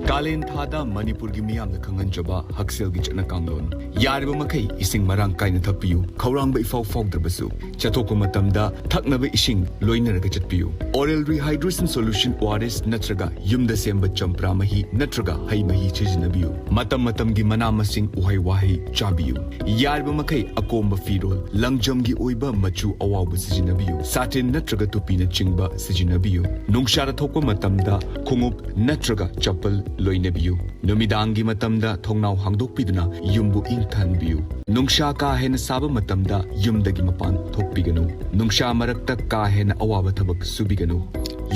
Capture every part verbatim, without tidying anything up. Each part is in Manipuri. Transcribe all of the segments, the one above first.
ꯀꯥꯂꯦꯟ ꯊꯥꯗ ꯃꯅꯤꯄꯨꯔꯒꯤ ꯃꯤꯌꯥꯝꯅ ꯈꯪꯍꯟꯖꯕ ꯍꯛꯁꯦꯜꯒꯤ ꯆꯠꯅ ꯀꯥꯡꯂꯣꯟ꯫ ꯌꯥꯔꯤꯕ ꯃꯈꯩ ꯏꯁꯤꯡ ꯃꯔꯥꯡ ꯀꯥꯏꯅ ꯊꯛꯄꯤꯌꯨ꯫ ꯈꯧꯔꯥꯡꯕ ꯏꯐꯥꯎ ꯐꯥꯎꯗ꯭ꯔꯕꯁꯨ, ꯆꯠꯊꯣꯛꯄ ꯃꯇꯝꯗ ꯊꯛꯅꯕ ꯏꯁꯤꯡ ꯂꯣꯏꯅꯔꯒ ꯆꯠꯄꯤꯌꯨ꯫ Oral Rehydration Solution, O R S, ꯅꯠꯇ꯭ꯔꯒ ꯌꯨꯝꯗ ꯁꯦꯝꯕ ꯆꯝꯄ꯭ꯔꯥ ꯃꯍꯤ ꯅꯠꯇ꯭ꯔꯒ ꯍꯩ ꯃꯍꯤ ꯁꯤꯖꯤꯟꯅꯕꯤꯌꯨ꯫ ꯃꯇꯝ ꯃꯇꯝꯒꯤ ꯃꯅꯥ ꯃꯁꯤꯡ, ꯎꯍꯩ ꯋꯥꯍꯩ ꯆꯥꯕꯤꯌꯨ꯫ ꯌꯥꯔꯤꯕ ꯃꯈꯩ ꯑꯀꯣꯝꯕ ꯐꯤꯔꯣꯜ, ꯂꯪꯖꯝꯒꯤ ꯑꯣꯏꯕ ꯃꯆꯨ ꯑꯋꯥꯎꯕ ꯁꯤꯖꯤꯟꯅꯕꯤꯌꯨ꯫ ꯁꯥꯇꯤꯟ ꯅꯠꯇ꯭ꯔꯒ ꯇꯨꯄꯤꯅꯆꯤꯡꯕ ꯁꯤꯖꯤꯟꯅꯕꯤꯌꯨ꯫ ꯅꯨꯡꯁꯥꯗ ꯊꯣꯛꯄ ꯃꯇꯝꯗ ꯈꯣꯡꯎꯞ ꯅꯠꯇ꯭ꯔꯒ ꯆꯄꯜ ꯂꯣꯏꯅꯕꯤꯌꯨ꯫ ꯅꯨꯃꯤꯗꯥꯡꯒꯤ ꯃꯇꯝꯗ ꯊꯣꯡꯅꯥꯎ ꯍꯥꯡꯗꯣꯛꯄꯤꯗꯨꯅ ꯌꯨꯝꯕꯨ ꯏꯪꯊꯍꯟꯕꯤꯌꯨ꯫ ꯅꯨꯡꯁꯥ ꯀꯥ ꯍꯦꯟꯅ ꯁꯥꯕ ꯃꯇꯝꯗ ꯌꯨꯝꯗꯒꯤ ꯃꯄꯥꯟ ꯊꯣꯛꯄꯤꯒꯅꯨ꯫ ꯅꯨꯡꯁꯥ ꯃꯔꯛꯇ ꯀꯥ ꯍꯦꯟꯅ ꯑꯋꯥꯕ ꯊꯕꯛ ꯁꯨꯕꯤꯒꯅꯨ꯫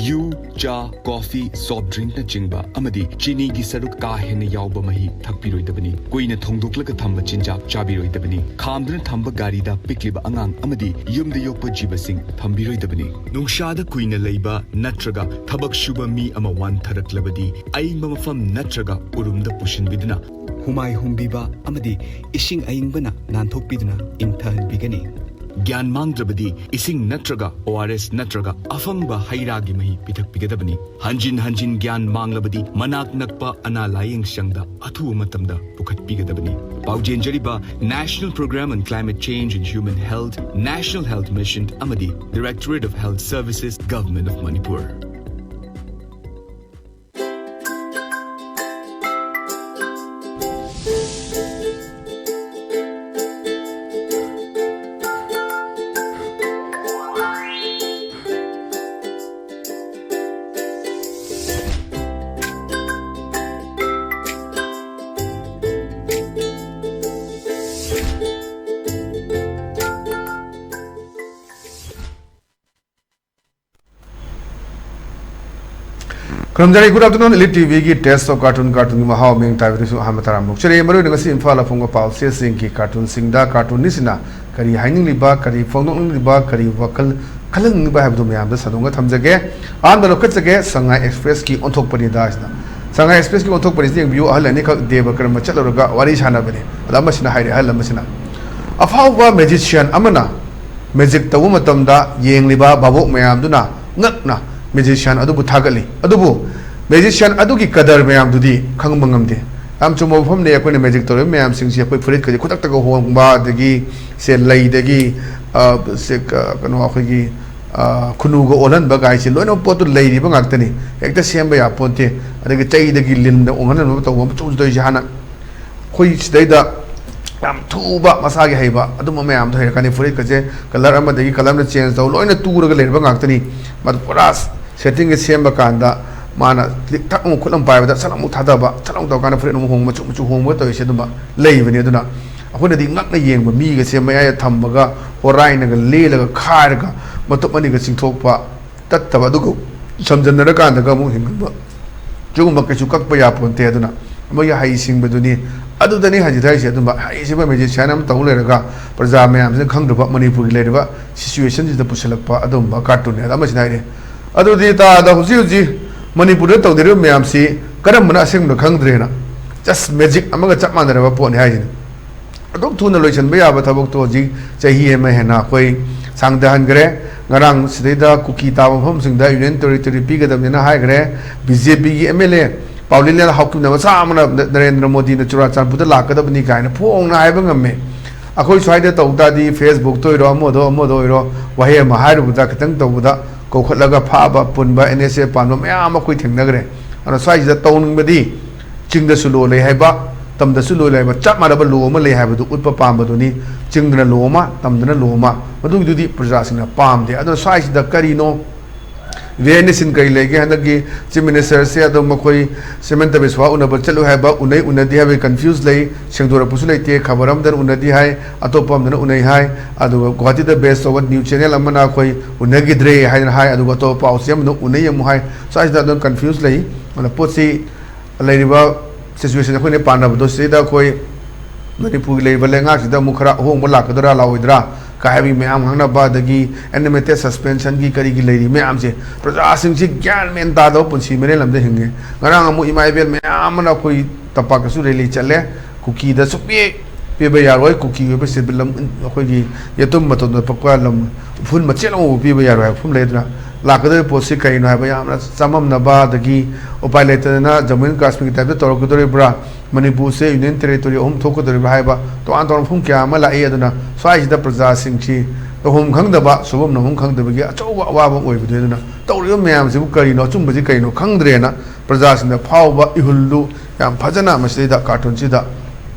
ꯌꯨ, ꯆꯥ, ꯀꯣꯐꯤ, soft drinkꯅꯆꯤꯡꯕ ꯑꯃꯗꯤ ꯆꯤꯅꯤꯒꯤ ꯁꯔꯨꯛ ꯀꯥ ꯍꯦꯟꯅ ꯌꯥꯎꯕ ꯃꯍꯤ ꯊꯛꯄꯤꯔꯣꯏꯗꯕꯅꯤ꯫ ꯀꯨꯏꯅ ꯊꯣꯡꯗꯣꯛꯂꯒ ꯊꯝꯕ ꯆꯤꯟꯖꯥꯛ ꯆꯥꯕꯤꯔꯣꯏꯗꯕꯅꯤ꯫ ꯈꯥꯝꯗꯨꯅ ꯊꯝꯕ ꯒꯥꯔꯤꯗ ꯄꯤꯛꯂꯤꯕ ꯑꯉꯥꯡ ꯑꯃꯗꯤ ꯌꯨꯝꯗ ꯌꯣꯛꯄ ꯖꯤꯕꯁꯤꯡ ꯊꯝꯕꯤꯔꯣꯏꯗꯕꯅꯤ꯫ ꯅꯨꯡꯁꯥꯗ ꯀꯨꯏꯅ ꯂꯩꯕ ꯅꯠꯇ꯭ꯔꯒ ꯊꯕꯛ ꯁꯨꯕ ꯃꯤ ꯑꯃ ꯋꯥꯟꯊꯔꯛꯂꯕꯗꯤ, ꯑꯏꯪꯕ ꯃꯐꯝ ꯅꯠꯇ꯭ꯔꯒ ꯎꯔꯨꯝꯗ ꯄꯨꯁꯤꯟꯕꯤꯗꯨꯅ ꯍꯨꯃꯥꯏ ꯍꯨꯝꯕꯤꯕ ꯑꯃꯗꯤ ꯏꯁꯤꯡ ꯑꯏꯪꯕꯅ ꯅꯥꯟꯊꯣꯛꯄꯤꯗꯨꯅ ꯏꯪꯊꯍꯟꯕꯤꯒꯅꯤ꯫ ꯒ꯭ꯌꯥꯟ ꯃꯥꯡꯗ꯭ꯔꯕꯗꯤ ꯏꯁꯤꯡ ꯅꯠꯇ꯭ꯔꯒ O R S ꯅꯠꯇ꯭ꯔꯒ ꯑꯐꯪꯕ ꯍꯩ ꯔꯥꯒꯤ ꯃꯍꯤ ꯄꯤꯊꯛꯄꯤꯒꯗꯕꯅꯤ꯫ ꯍꯟꯖꯤꯟ ꯍꯟꯖꯤꯟ ꯒ꯭ꯌꯥꯟ ꯃꯥꯡꯂꯕꯗꯤ ꯃꯅꯥꯛ ꯅꯛꯄ ꯑꯅꯥ ꯂꯥꯌꯦꯡ ꯁꯪꯗ ꯑꯊꯨꯕ ꯃꯇꯝꯗ ꯄꯨꯈꯠꯄꯤꯒꯗꯕꯅꯤ꯫ ꯄꯥꯎꯖꯦꯟꯖꯔꯤꯕ National Program on Climate Change and Human Health, National Health Mission ꯑꯃꯗꯤ Directorate of Health Services, Government of Manipur꯫ ꯈꯨꯔꯨꯝꯖꯔꯤ꯫ Good afternoon, Elite TVꯒꯤ Taste of Cartoon, Cartoonꯒꯤ ꯃꯍꯥꯎ ꯃꯤꯡ ꯇꯥꯕꯤꯔꯁꯨ ꯑꯍꯥꯟꯕ ꯇꯔꯥꯝꯅ ꯑꯣꯛꯆꯔꯤ꯫ ꯃꯔꯨꯑꯣꯏꯅ ꯉꯁꯤ ꯏꯝꯐꯥꯜꯗ ꯐꯣꯡꯕ ꯄꯥꯎꯆꯦꯁꯤꯡꯒꯤ cartoonꯁꯤꯡꯗ cartoonistꯁꯤꯡꯅ ꯀꯔꯤ ꯍꯥꯏꯅꯤꯡꯂꯤꯕ, ꯀꯔꯤ ꯐꯣꯡꯗꯣꯛꯅꯤꯡꯂꯤꯕ, ꯀꯔꯤ ꯋꯥꯈꯜ ꯈꯜꯍꯟꯅꯤꯡꯂꯤꯕ ꯍꯥꯏꯕꯗꯨ ꯃꯌꯥꯝꯗ ꯁꯟꯗꯣꯛꯅ ꯊꯝꯖꯒꯦ꯫ ꯑꯍꯥꯟꯕ ꯂꯧꯈꯠꯆꯒꯦ, ꯁꯉꯥꯏ Expressꯀꯤ ꯑꯣꯟꯊꯣꯛꯄꯅꯤꯗ ꯍꯥꯏꯁꯤꯅ꯫ ꯁꯉꯥꯏ Expressꯀꯤ ꯑꯣꯟꯊꯣꯛꯄꯅꯤꯁꯤ ꯌꯦꯡꯕꯤꯌꯨ, ꯑꯍꯜ ꯑꯅꯤꯈꯛ ꯗꯦꯕ ꯀꯔꯃ ꯆꯠꯂꯨꯔꯒ ꯋꯥꯔꯤ ꯁꯥꯟꯅꯕꯅꯤ꯫ ꯑꯗ ꯑꯃꯁꯤꯅ ꯍꯥꯏꯔꯦ, ꯑꯍꯜ ꯑꯃꯁꯤꯅ, "ꯑꯐꯥꯎꯕ magician ꯑꯃꯅ magic ꯇꯧꯕ ꯃꯇꯝꯗ ꯌꯦꯡꯂꯤꯕ ꯚꯥꯕꯣꯛ ꯃꯌꯥꯝꯗꯨꯅ ꯉꯛꯅ magician ꯑꯗꯨꯕꯨ ꯊꯥꯒꯠꯂꯤ꯫ ꯑꯗꯨꯕꯨ ꯃꯦꯖꯤꯁꯤꯌꯥꯟ ꯑꯗꯨꯒꯤ ꯀꯗꯔ ꯃꯌꯥꯝꯗꯨꯗꯤ ꯈꯪꯕ ꯉꯝꯗꯦ꯫ ꯌꯥꯝ ꯆꯨꯝꯕ ꯃꯐꯝꯅꯦ꯫ ꯑꯩꯈꯣꯏꯅ ꯃꯦꯖꯤꯛ ꯇꯧꯔꯤꯕ ꯃꯌꯥꯝꯁꯤꯡꯁꯤ ꯑꯩꯈꯣꯏ ꯐꯨꯔꯤꯠꯀꯁꯦ ꯈꯨꯗꯛꯇꯒ ꯍꯣꯡꯕ, ꯑꯗꯒꯤ ꯁꯦ ꯂꯩꯗꯒꯤ, ꯑ, ꯁꯦ ꯀ-, ꯀꯩꯅꯣ ꯑꯩꯈꯣꯏꯒꯤ, ꯑ, ꯈꯨꯅꯨꯒ ꯑꯣꯜꯍꯟꯕ ꯀꯥꯏꯁꯦ ꯂꯣꯏꯅꯃꯛ ꯄꯣꯠꯇꯨ ꯂꯩꯔꯤꯕ ꯉꯥꯛꯇꯅꯤ꯫ ꯍꯦꯛꯇ ꯁꯦꯝꯕ ꯌꯥꯄꯣꯟꯇꯦ꯫ ꯑꯗꯒꯤ ꯆꯩꯗꯒꯤ ꯂꯤꯟꯗ ꯑꯣꯟꯍꯟꯕ ꯇꯧꯕ ꯑꯃ ꯆꯨꯝ ꯇꯧꯔꯤꯁꯦ ꯍꯥꯟꯅ ꯑꯩꯈꯣꯏ ꯁꯤꯗꯩꯗ ꯌꯥꯝ ꯊꯨꯕ ꯃꯁꯥꯒꯤ ꯍꯩꯕ ꯑꯗꯨꯝꯕ ꯃꯌꯥꯝꯗꯣ ꯍꯩꯔꯛꯀꯅꯤ꯫ ꯐꯨꯔꯤꯠꯀꯁꯦ ꯀꯂꯔ ꯑꯃꯗꯒꯤ ꯀꯂꯔ ꯑꯃꯗ ꯆꯦꯟꯖ ꯇꯧ ꯂꯣꯏꯅ ꯇꯨꯔꯒ ꯂꯩꯔꯕ ꯉꯥꯛꯇꯅꯤ꯫ ꯃꯗꯨ ꯄꯨꯔꯥ ꯁꯦꯠꯇꯤꯡꯁꯦ ꯁꯦꯝꯕ ꯀꯥꯟꯗ ꯃꯥꯅ ꯀ꯭ꯂꯤꯛ ꯊꯛ ꯑꯃꯨꯛ ꯈꯨꯠ ꯑꯃ ꯄꯥꯏꯕꯗ ꯁꯠ ꯑꯃꯨꯛ ꯊꯥꯗꯕ, ꯁꯠ ꯑꯃꯨꯛ ꯇꯧꯔꯀꯥꯟꯗ ꯐꯨꯔꯤꯠ ꯑꯃꯨꯛ ꯍꯣꯡꯕ, ꯃꯆꯨ ꯃꯆꯨ ꯍꯣꯡꯕ ꯇꯧꯔꯤꯁꯦ ꯑꯗꯨꯝꯕ ꯂꯩꯕꯅꯤ꯫ ꯑꯗꯨꯅ ꯑꯩꯈꯣꯏꯅꯗꯤ ꯉꯛꯅ ꯌꯦꯡꯕ ꯃꯤꯒꯁꯦ ꯃꯌꯥꯏꯗ ꯊꯝꯃꯒ ꯍꯣꯔꯥꯏꯅꯒ ꯂꯦꯜꯂꯒ ꯈꯥꯏꯔꯒ ꯃꯇꯨꯞ ꯑꯅꯤꯒ ꯆꯤꯡꯊꯣꯛꯄ, ꯇꯠꯇꯕ ꯑꯗꯨꯒ ꯁꯝꯖꯟꯅꯔꯀꯥꯟꯗꯒ ꯑꯃꯨꯛ ꯍꯤꯡꯒꯟꯕ, ꯁꯤꯒꯨꯝꯕ ꯀꯩꯁꯨ ꯀꯛꯄ ꯌꯥꯄꯣꯟꯇꯦ꯫ ꯑꯗꯨꯅ ꯃꯣꯏꯒꯤ ꯍꯩꯁꯤꯡꯕꯗꯨꯅꯤ꯫ ꯑꯗꯨꯗꯅꯤ ꯍꯧꯖꯤꯛ ꯍꯥꯏꯔꯤꯁꯦ꯫ ꯑꯗꯨꯝꯕ ꯍꯩꯁꯤꯡꯕ ꯃꯦꯖꯤꯁꯤꯌꯥꯟ ꯑꯃ ꯇꯧ ꯂꯩꯔꯒ ꯄ꯭ꯔꯖꯥ ꯃꯌꯥꯝꯁꯤꯅ ꯈꯪꯗ꯭ꯔꯕ ꯃꯅꯤꯄꯨꯔꯒꯤ ꯂꯩꯔꯤꯕ ꯁꯤꯆꯨꯋꯦꯁꯟꯁꯤꯗ ꯄꯨꯁꯤꯜꯂꯛꯄ ꯑꯗꯨꯝꯕ ꯀꯥꯔꯇꯨꯟꯅꯦ꯫ ꯑꯗ ꯑꯃꯁꯤꯅ ꯍꯥꯏꯔꯦ꯫ ꯑꯗꯨꯗꯤ ꯇꯥꯗ ꯍꯧꯖꯤꯛ ꯍꯧꯖꯤꯛ ꯃꯅꯤꯄꯨꯔꯗ ꯇꯧꯅꯔꯤꯕ ꯃꯌꯥꯝꯁꯤ ꯀꯔꯝꯕꯅ ꯑꯁꯦꯡꯕꯅꯣ ꯈꯪꯗ꯭ꯔꯦꯅ, ꯖꯁ ꯃꯦꯖꯤꯛ ꯑꯃꯒ ꯆꯞ ꯃꯥꯟꯅꯔꯕ ꯄꯣꯠꯅꯤ ꯍꯥꯏꯁꯤꯅꯤ꯫ ꯑꯗꯨꯛ ꯊꯨꯅ ꯂꯣꯏꯁꯤꯟꯕ ꯌꯥꯕ ꯊꯕꯛꯇꯣ ꯍꯧꯖꯤꯛ ꯆꯍꯤ ꯑꯃ ꯍꯦꯟꯅ ꯑꯩꯈꯣꯏ ꯁꯥꯡꯊꯍꯟꯈ꯭ꯔꯦ꯫ ꯉꯔꯥꯡ ꯁꯤꯗꯩꯗ ꯀꯨꯀꯤ ꯇꯥꯕ ꯃꯐꯝꯁꯤꯡꯗ ꯌꯨꯅꯤꯌꯟ ꯇꯦꯔꯤꯇꯣꯔꯤ ꯄꯤꯒꯗꯕꯅꯤꯅ ꯍꯥꯏꯈ꯭ꯔꯦ꯫ ꯕꯤ ꯖꯦ ꯄꯤꯒꯤ ꯑꯦꯝ ꯑꯦꯜ ꯑꯦ ꯄꯥꯎꯂꯤꯂꯦꯟ ꯍꯥꯎꯀꯤꯞꯅ ꯃꯆꯥ ꯑꯃꯅ ꯅꯔꯦꯟꯗ꯭ꯔ ꯃꯣꯗꯤꯅ ꯆꯨꯔꯥꯆꯥꯟꯄꯨꯔꯗ ꯂꯥꯛꯀꯗꯕꯅꯤ ꯀꯥꯏꯅ ꯐꯣꯡꯅ ꯍꯥꯏꯕ ꯉꯝꯃꯦ꯫ ꯑꯩꯈꯣꯏ ꯁ꯭ꯋꯥꯏꯗ ꯇꯧ ꯇꯥꯔꯗꯤ ꯐꯦꯁꯕꯨꯛꯇ ꯑꯣꯏꯔꯣ, ꯑꯃꯗ ꯑꯣꯏꯔꯣ, ꯋꯥꯍꯩ ꯑꯃ ꯍꯥꯏꯔꯨꯕꯗ ꯈꯤꯇꯪ ꯇꯧꯕꯗ ꯀꯧꯈꯠꯂꯒ ꯐꯥꯕ ꯄꯨꯟꯕ, ꯑꯦꯟ ꯑꯦꯁ ꯑꯦ ꯄꯥꯟꯕ ꯃꯌꯥꯝ ꯑꯃ ꯑꯩꯈꯣꯏ ꯊꯦꯡꯅꯈ꯭ꯔꯦ꯫ ꯑꯗꯨꯅ ꯁ꯭ꯋꯥꯏꯁꯤꯗ ꯇꯧꯅꯤꯡꯕꯗꯤ ꯆꯤꯡꯗꯁꯨ ꯂꯣ ꯂꯩ ꯍꯥꯏꯕ, ꯇꯝꯗꯁꯨ ꯂꯣ ꯂꯩ ꯍꯥꯏꯕ, ꯆꯞ ꯃꯥꯟꯅꯕ ꯂꯣ ꯑꯃ ꯂꯩ ꯍꯥꯏꯕꯗꯨ ꯎꯠꯄ ꯄꯥꯝꯕꯗꯨꯅꯤ꯫ ꯆꯤꯡꯗꯅ ꯂꯣ ꯑꯃ, ꯇꯝꯗꯅ ꯂꯣ ꯑꯃ, ꯃꯗꯨꯒꯤꯗꯨꯗꯤ ꯄ꯭ꯔꯖꯥꯁꯤꯡꯅ ꯄꯥꯝꯗꯦ꯫ ꯑꯗꯨꯅ ꯁ꯭ꯋꯥꯏꯁꯤꯗ ꯀꯔꯤꯅꯣ, ꯚꯤ ꯑꯥꯏ ꯅꯦꯁꯟ ꯀꯔꯤ ꯂꯩꯒꯦ? ꯍꯟꯗꯛꯀꯤ ꯆꯤꯐ ꯃꯤꯅꯤꯁꯇꯔꯁꯦ ꯑꯗꯨꯝ ꯃꯈꯣꯏ ꯍꯤꯃꯟꯇ ꯕꯤꯁ꯭ꯋꯥ ꯎꯅꯕ ꯆꯠꯂꯨ ꯍꯥꯏꯕ, ꯎꯅꯩ ꯎꯅꯗꯦ ꯍꯥꯏꯕꯒꯤ ꯀꯟꯐ꯭ꯌꯨꯁ ꯂꯩ, ꯁꯦꯡꯗꯣꯔꯛꯄꯁꯨ ꯂꯩꯇꯦ꯫ ꯈꯕꯔ ꯑꯃꯗꯅ ꯎꯅꯗꯦ ꯍꯥꯏ, ꯑꯇꯣꯞꯄ ꯑꯃꯗꯅ ꯎꯅꯩ ꯍꯥꯏ, ꯑꯗꯨꯒ ꯒꯨꯍꯥꯇꯤꯗ ꯕꯦꯁ ꯇꯧꯕ ꯅ꯭ꯌꯨꯁ ꯆꯦꯅꯦꯜ ꯑꯃꯅ ꯑꯩꯈꯣꯏ ꯎꯅꯈꯤꯗ꯭ꯔꯦ ꯍꯥꯏꯗꯅ ꯍꯥꯏ, ꯑꯗꯨꯒ ꯑꯇꯣꯞꯄ ꯄꯥꯎꯆꯦ ꯑꯃꯗ ꯎꯅꯩ ꯑꯃꯨꯛ ꯍꯥꯏ꯫ ꯁ꯭ꯋꯥꯏꯁꯤꯗ ꯑꯗꯨꯝ ꯀꯟꯐ꯭ꯌꯨꯁ ꯂꯩ꯫ ꯑꯗꯨꯅ ꯄꯣꯠꯁꯤ ꯂꯩꯔꯤꯕ ꯁꯤꯆꯨꯋꯦꯁꯟ ꯑꯩꯈꯣꯏꯅ ꯄꯥꯟꯅꯕꯗꯣ, ꯁꯤꯗꯩꯗ ꯑꯩꯈꯣꯏ ꯃꯅꯤꯄꯨꯔꯒꯤ ꯂꯩꯔꯤꯕ ꯂꯩꯉꯥꯛꯁꯤꯗ ꯑꯃꯨꯛ ꯈꯔ ꯑꯍꯣꯡꯕ ꯂꯥꯛꯀꯗ꯭ꯔꯥ ꯂꯥꯛꯑꯣꯏꯗ꯭ꯔꯥ ꯀꯥꯏ ꯍꯥꯏꯕꯒꯤ ꯃꯌꯥꯝ ꯉꯥꯡꯅꯕ, ꯑꯗꯒꯤ ꯑꯟꯂꯤꯃꯤꯇꯦꯠ ꯁꯁꯄꯦꯟꯁꯟꯒꯤ ꯀꯔꯤꯒꯤ ꯂꯩꯔꯤ ꯃꯌꯥꯝꯁꯦ, ꯄ꯭ꯔꯖꯥꯁꯤꯡꯁꯤ ꯒ꯭ꯌꯥꯟ ꯃꯦꯟ ꯇꯥꯗꯕ ꯄꯨꯟꯁꯤ ꯃꯔꯦꯜ ꯑꯃꯗ ꯍꯤꯡꯉꯦ꯫ ꯉꯔꯥꯡ ꯑꯃꯨꯛ ꯏꯃꯥ ꯏꯕꯦꯜ ꯃꯌꯥꯝ ꯑꯃꯅ ꯑꯩꯈꯣꯏ ꯇꯝꯄꯥꯛꯇꯁꯨ ꯔꯦꯂꯤ ꯆꯠꯂꯦ, ꯀꯨꯀꯤꯗ ꯁꯨꯛꯄꯤ ꯄꯤꯕ ꯌꯥꯔꯣꯏ, ꯀꯨꯀꯤ ꯑꯣꯏꯕ ꯁꯤꯕꯤꯜ ꯑꯃ, ꯑꯩꯈꯣꯏꯒꯤ ꯌꯦꯇꯨꯝ ꯃꯇꯣꯟꯗ ꯄꯛꯄ ꯂꯝ, ꯎꯐꯨꯟ ꯃꯆꯦꯠ ꯑꯃꯕꯨ ꯄꯤꯕ ꯌꯥꯔꯣꯏ ꯍꯥꯏꯕ ꯃꯐꯝ ꯂꯩ꯫ ꯑꯗꯨꯅ ꯂꯥꯛꯀꯗꯧꯔꯤꯕ ꯄꯣꯠꯁꯤ ꯀꯔꯤꯅꯣ ꯍꯥꯏꯕ ꯌꯥꯝꯅ ꯆꯃꯝꯅꯕ, ꯑꯗꯒꯤ ꯎꯄꯥꯏ ꯂꯩꯇꯗꯅ ꯖꯝꯃꯨ ꯑꯦꯟ ꯀꯥꯁꯃꯤꯔꯒꯤ ꯇꯥꯏꯞꯇ ꯇꯧꯔꯛꯀꯗꯧꯔꯤꯕ꯭ꯔꯥ, ꯃꯅꯤꯄꯨꯔꯁꯦ ꯌꯨꯅꯤꯌꯟ ꯇꯦꯔꯤꯇꯣꯔꯤ ꯑꯍꯨꯝ ꯊꯣꯛꯀꯗꯧꯔꯤꯕ꯭ꯔꯥ ꯍꯥꯏꯕ ꯇꯣꯉꯥꯟ ꯇꯣꯉꯥꯟꯕ ꯋꯥꯐꯝ ꯀꯌꯥ ꯑꯃ ꯂꯥꯛꯏ꯫ ꯑꯗꯨꯅ ꯁ꯭ꯋꯥꯏꯁꯤꯗ ꯄ꯭ꯔꯖꯥꯁꯤꯡꯁꯤ ꯇꯧꯐꯝ ꯈꯪꯗꯕ, ꯁꯨꯐꯝ ꯅꯣꯝꯐꯝ ꯈꯪꯗꯕꯒꯤ ꯑꯆꯧꯕ ꯑꯋꯥꯕ ꯑꯃ ꯑꯣꯏꯕꯗꯨꯅꯤ꯫ ꯑꯗꯨꯅ ꯇꯧꯔꯤꯕ ꯃꯌꯥꯝꯁꯤꯕꯨ ꯀꯔꯤꯅꯣ, ꯑꯆꯨꯝꯕꯁꯤ ꯀꯔꯤꯅꯣ ꯈꯪꯗ꯭ꯔꯦꯅ ꯄ꯭ꯔꯖꯥꯁꯤꯡꯗ ꯐꯥꯎꯕ ꯏꯍꯨꯜꯗꯨ ꯌꯥꯝ ꯐꯖꯅ ꯃꯁꯤꯗꯩꯗ ꯀꯥꯔꯇꯨꯟꯁꯤꯗ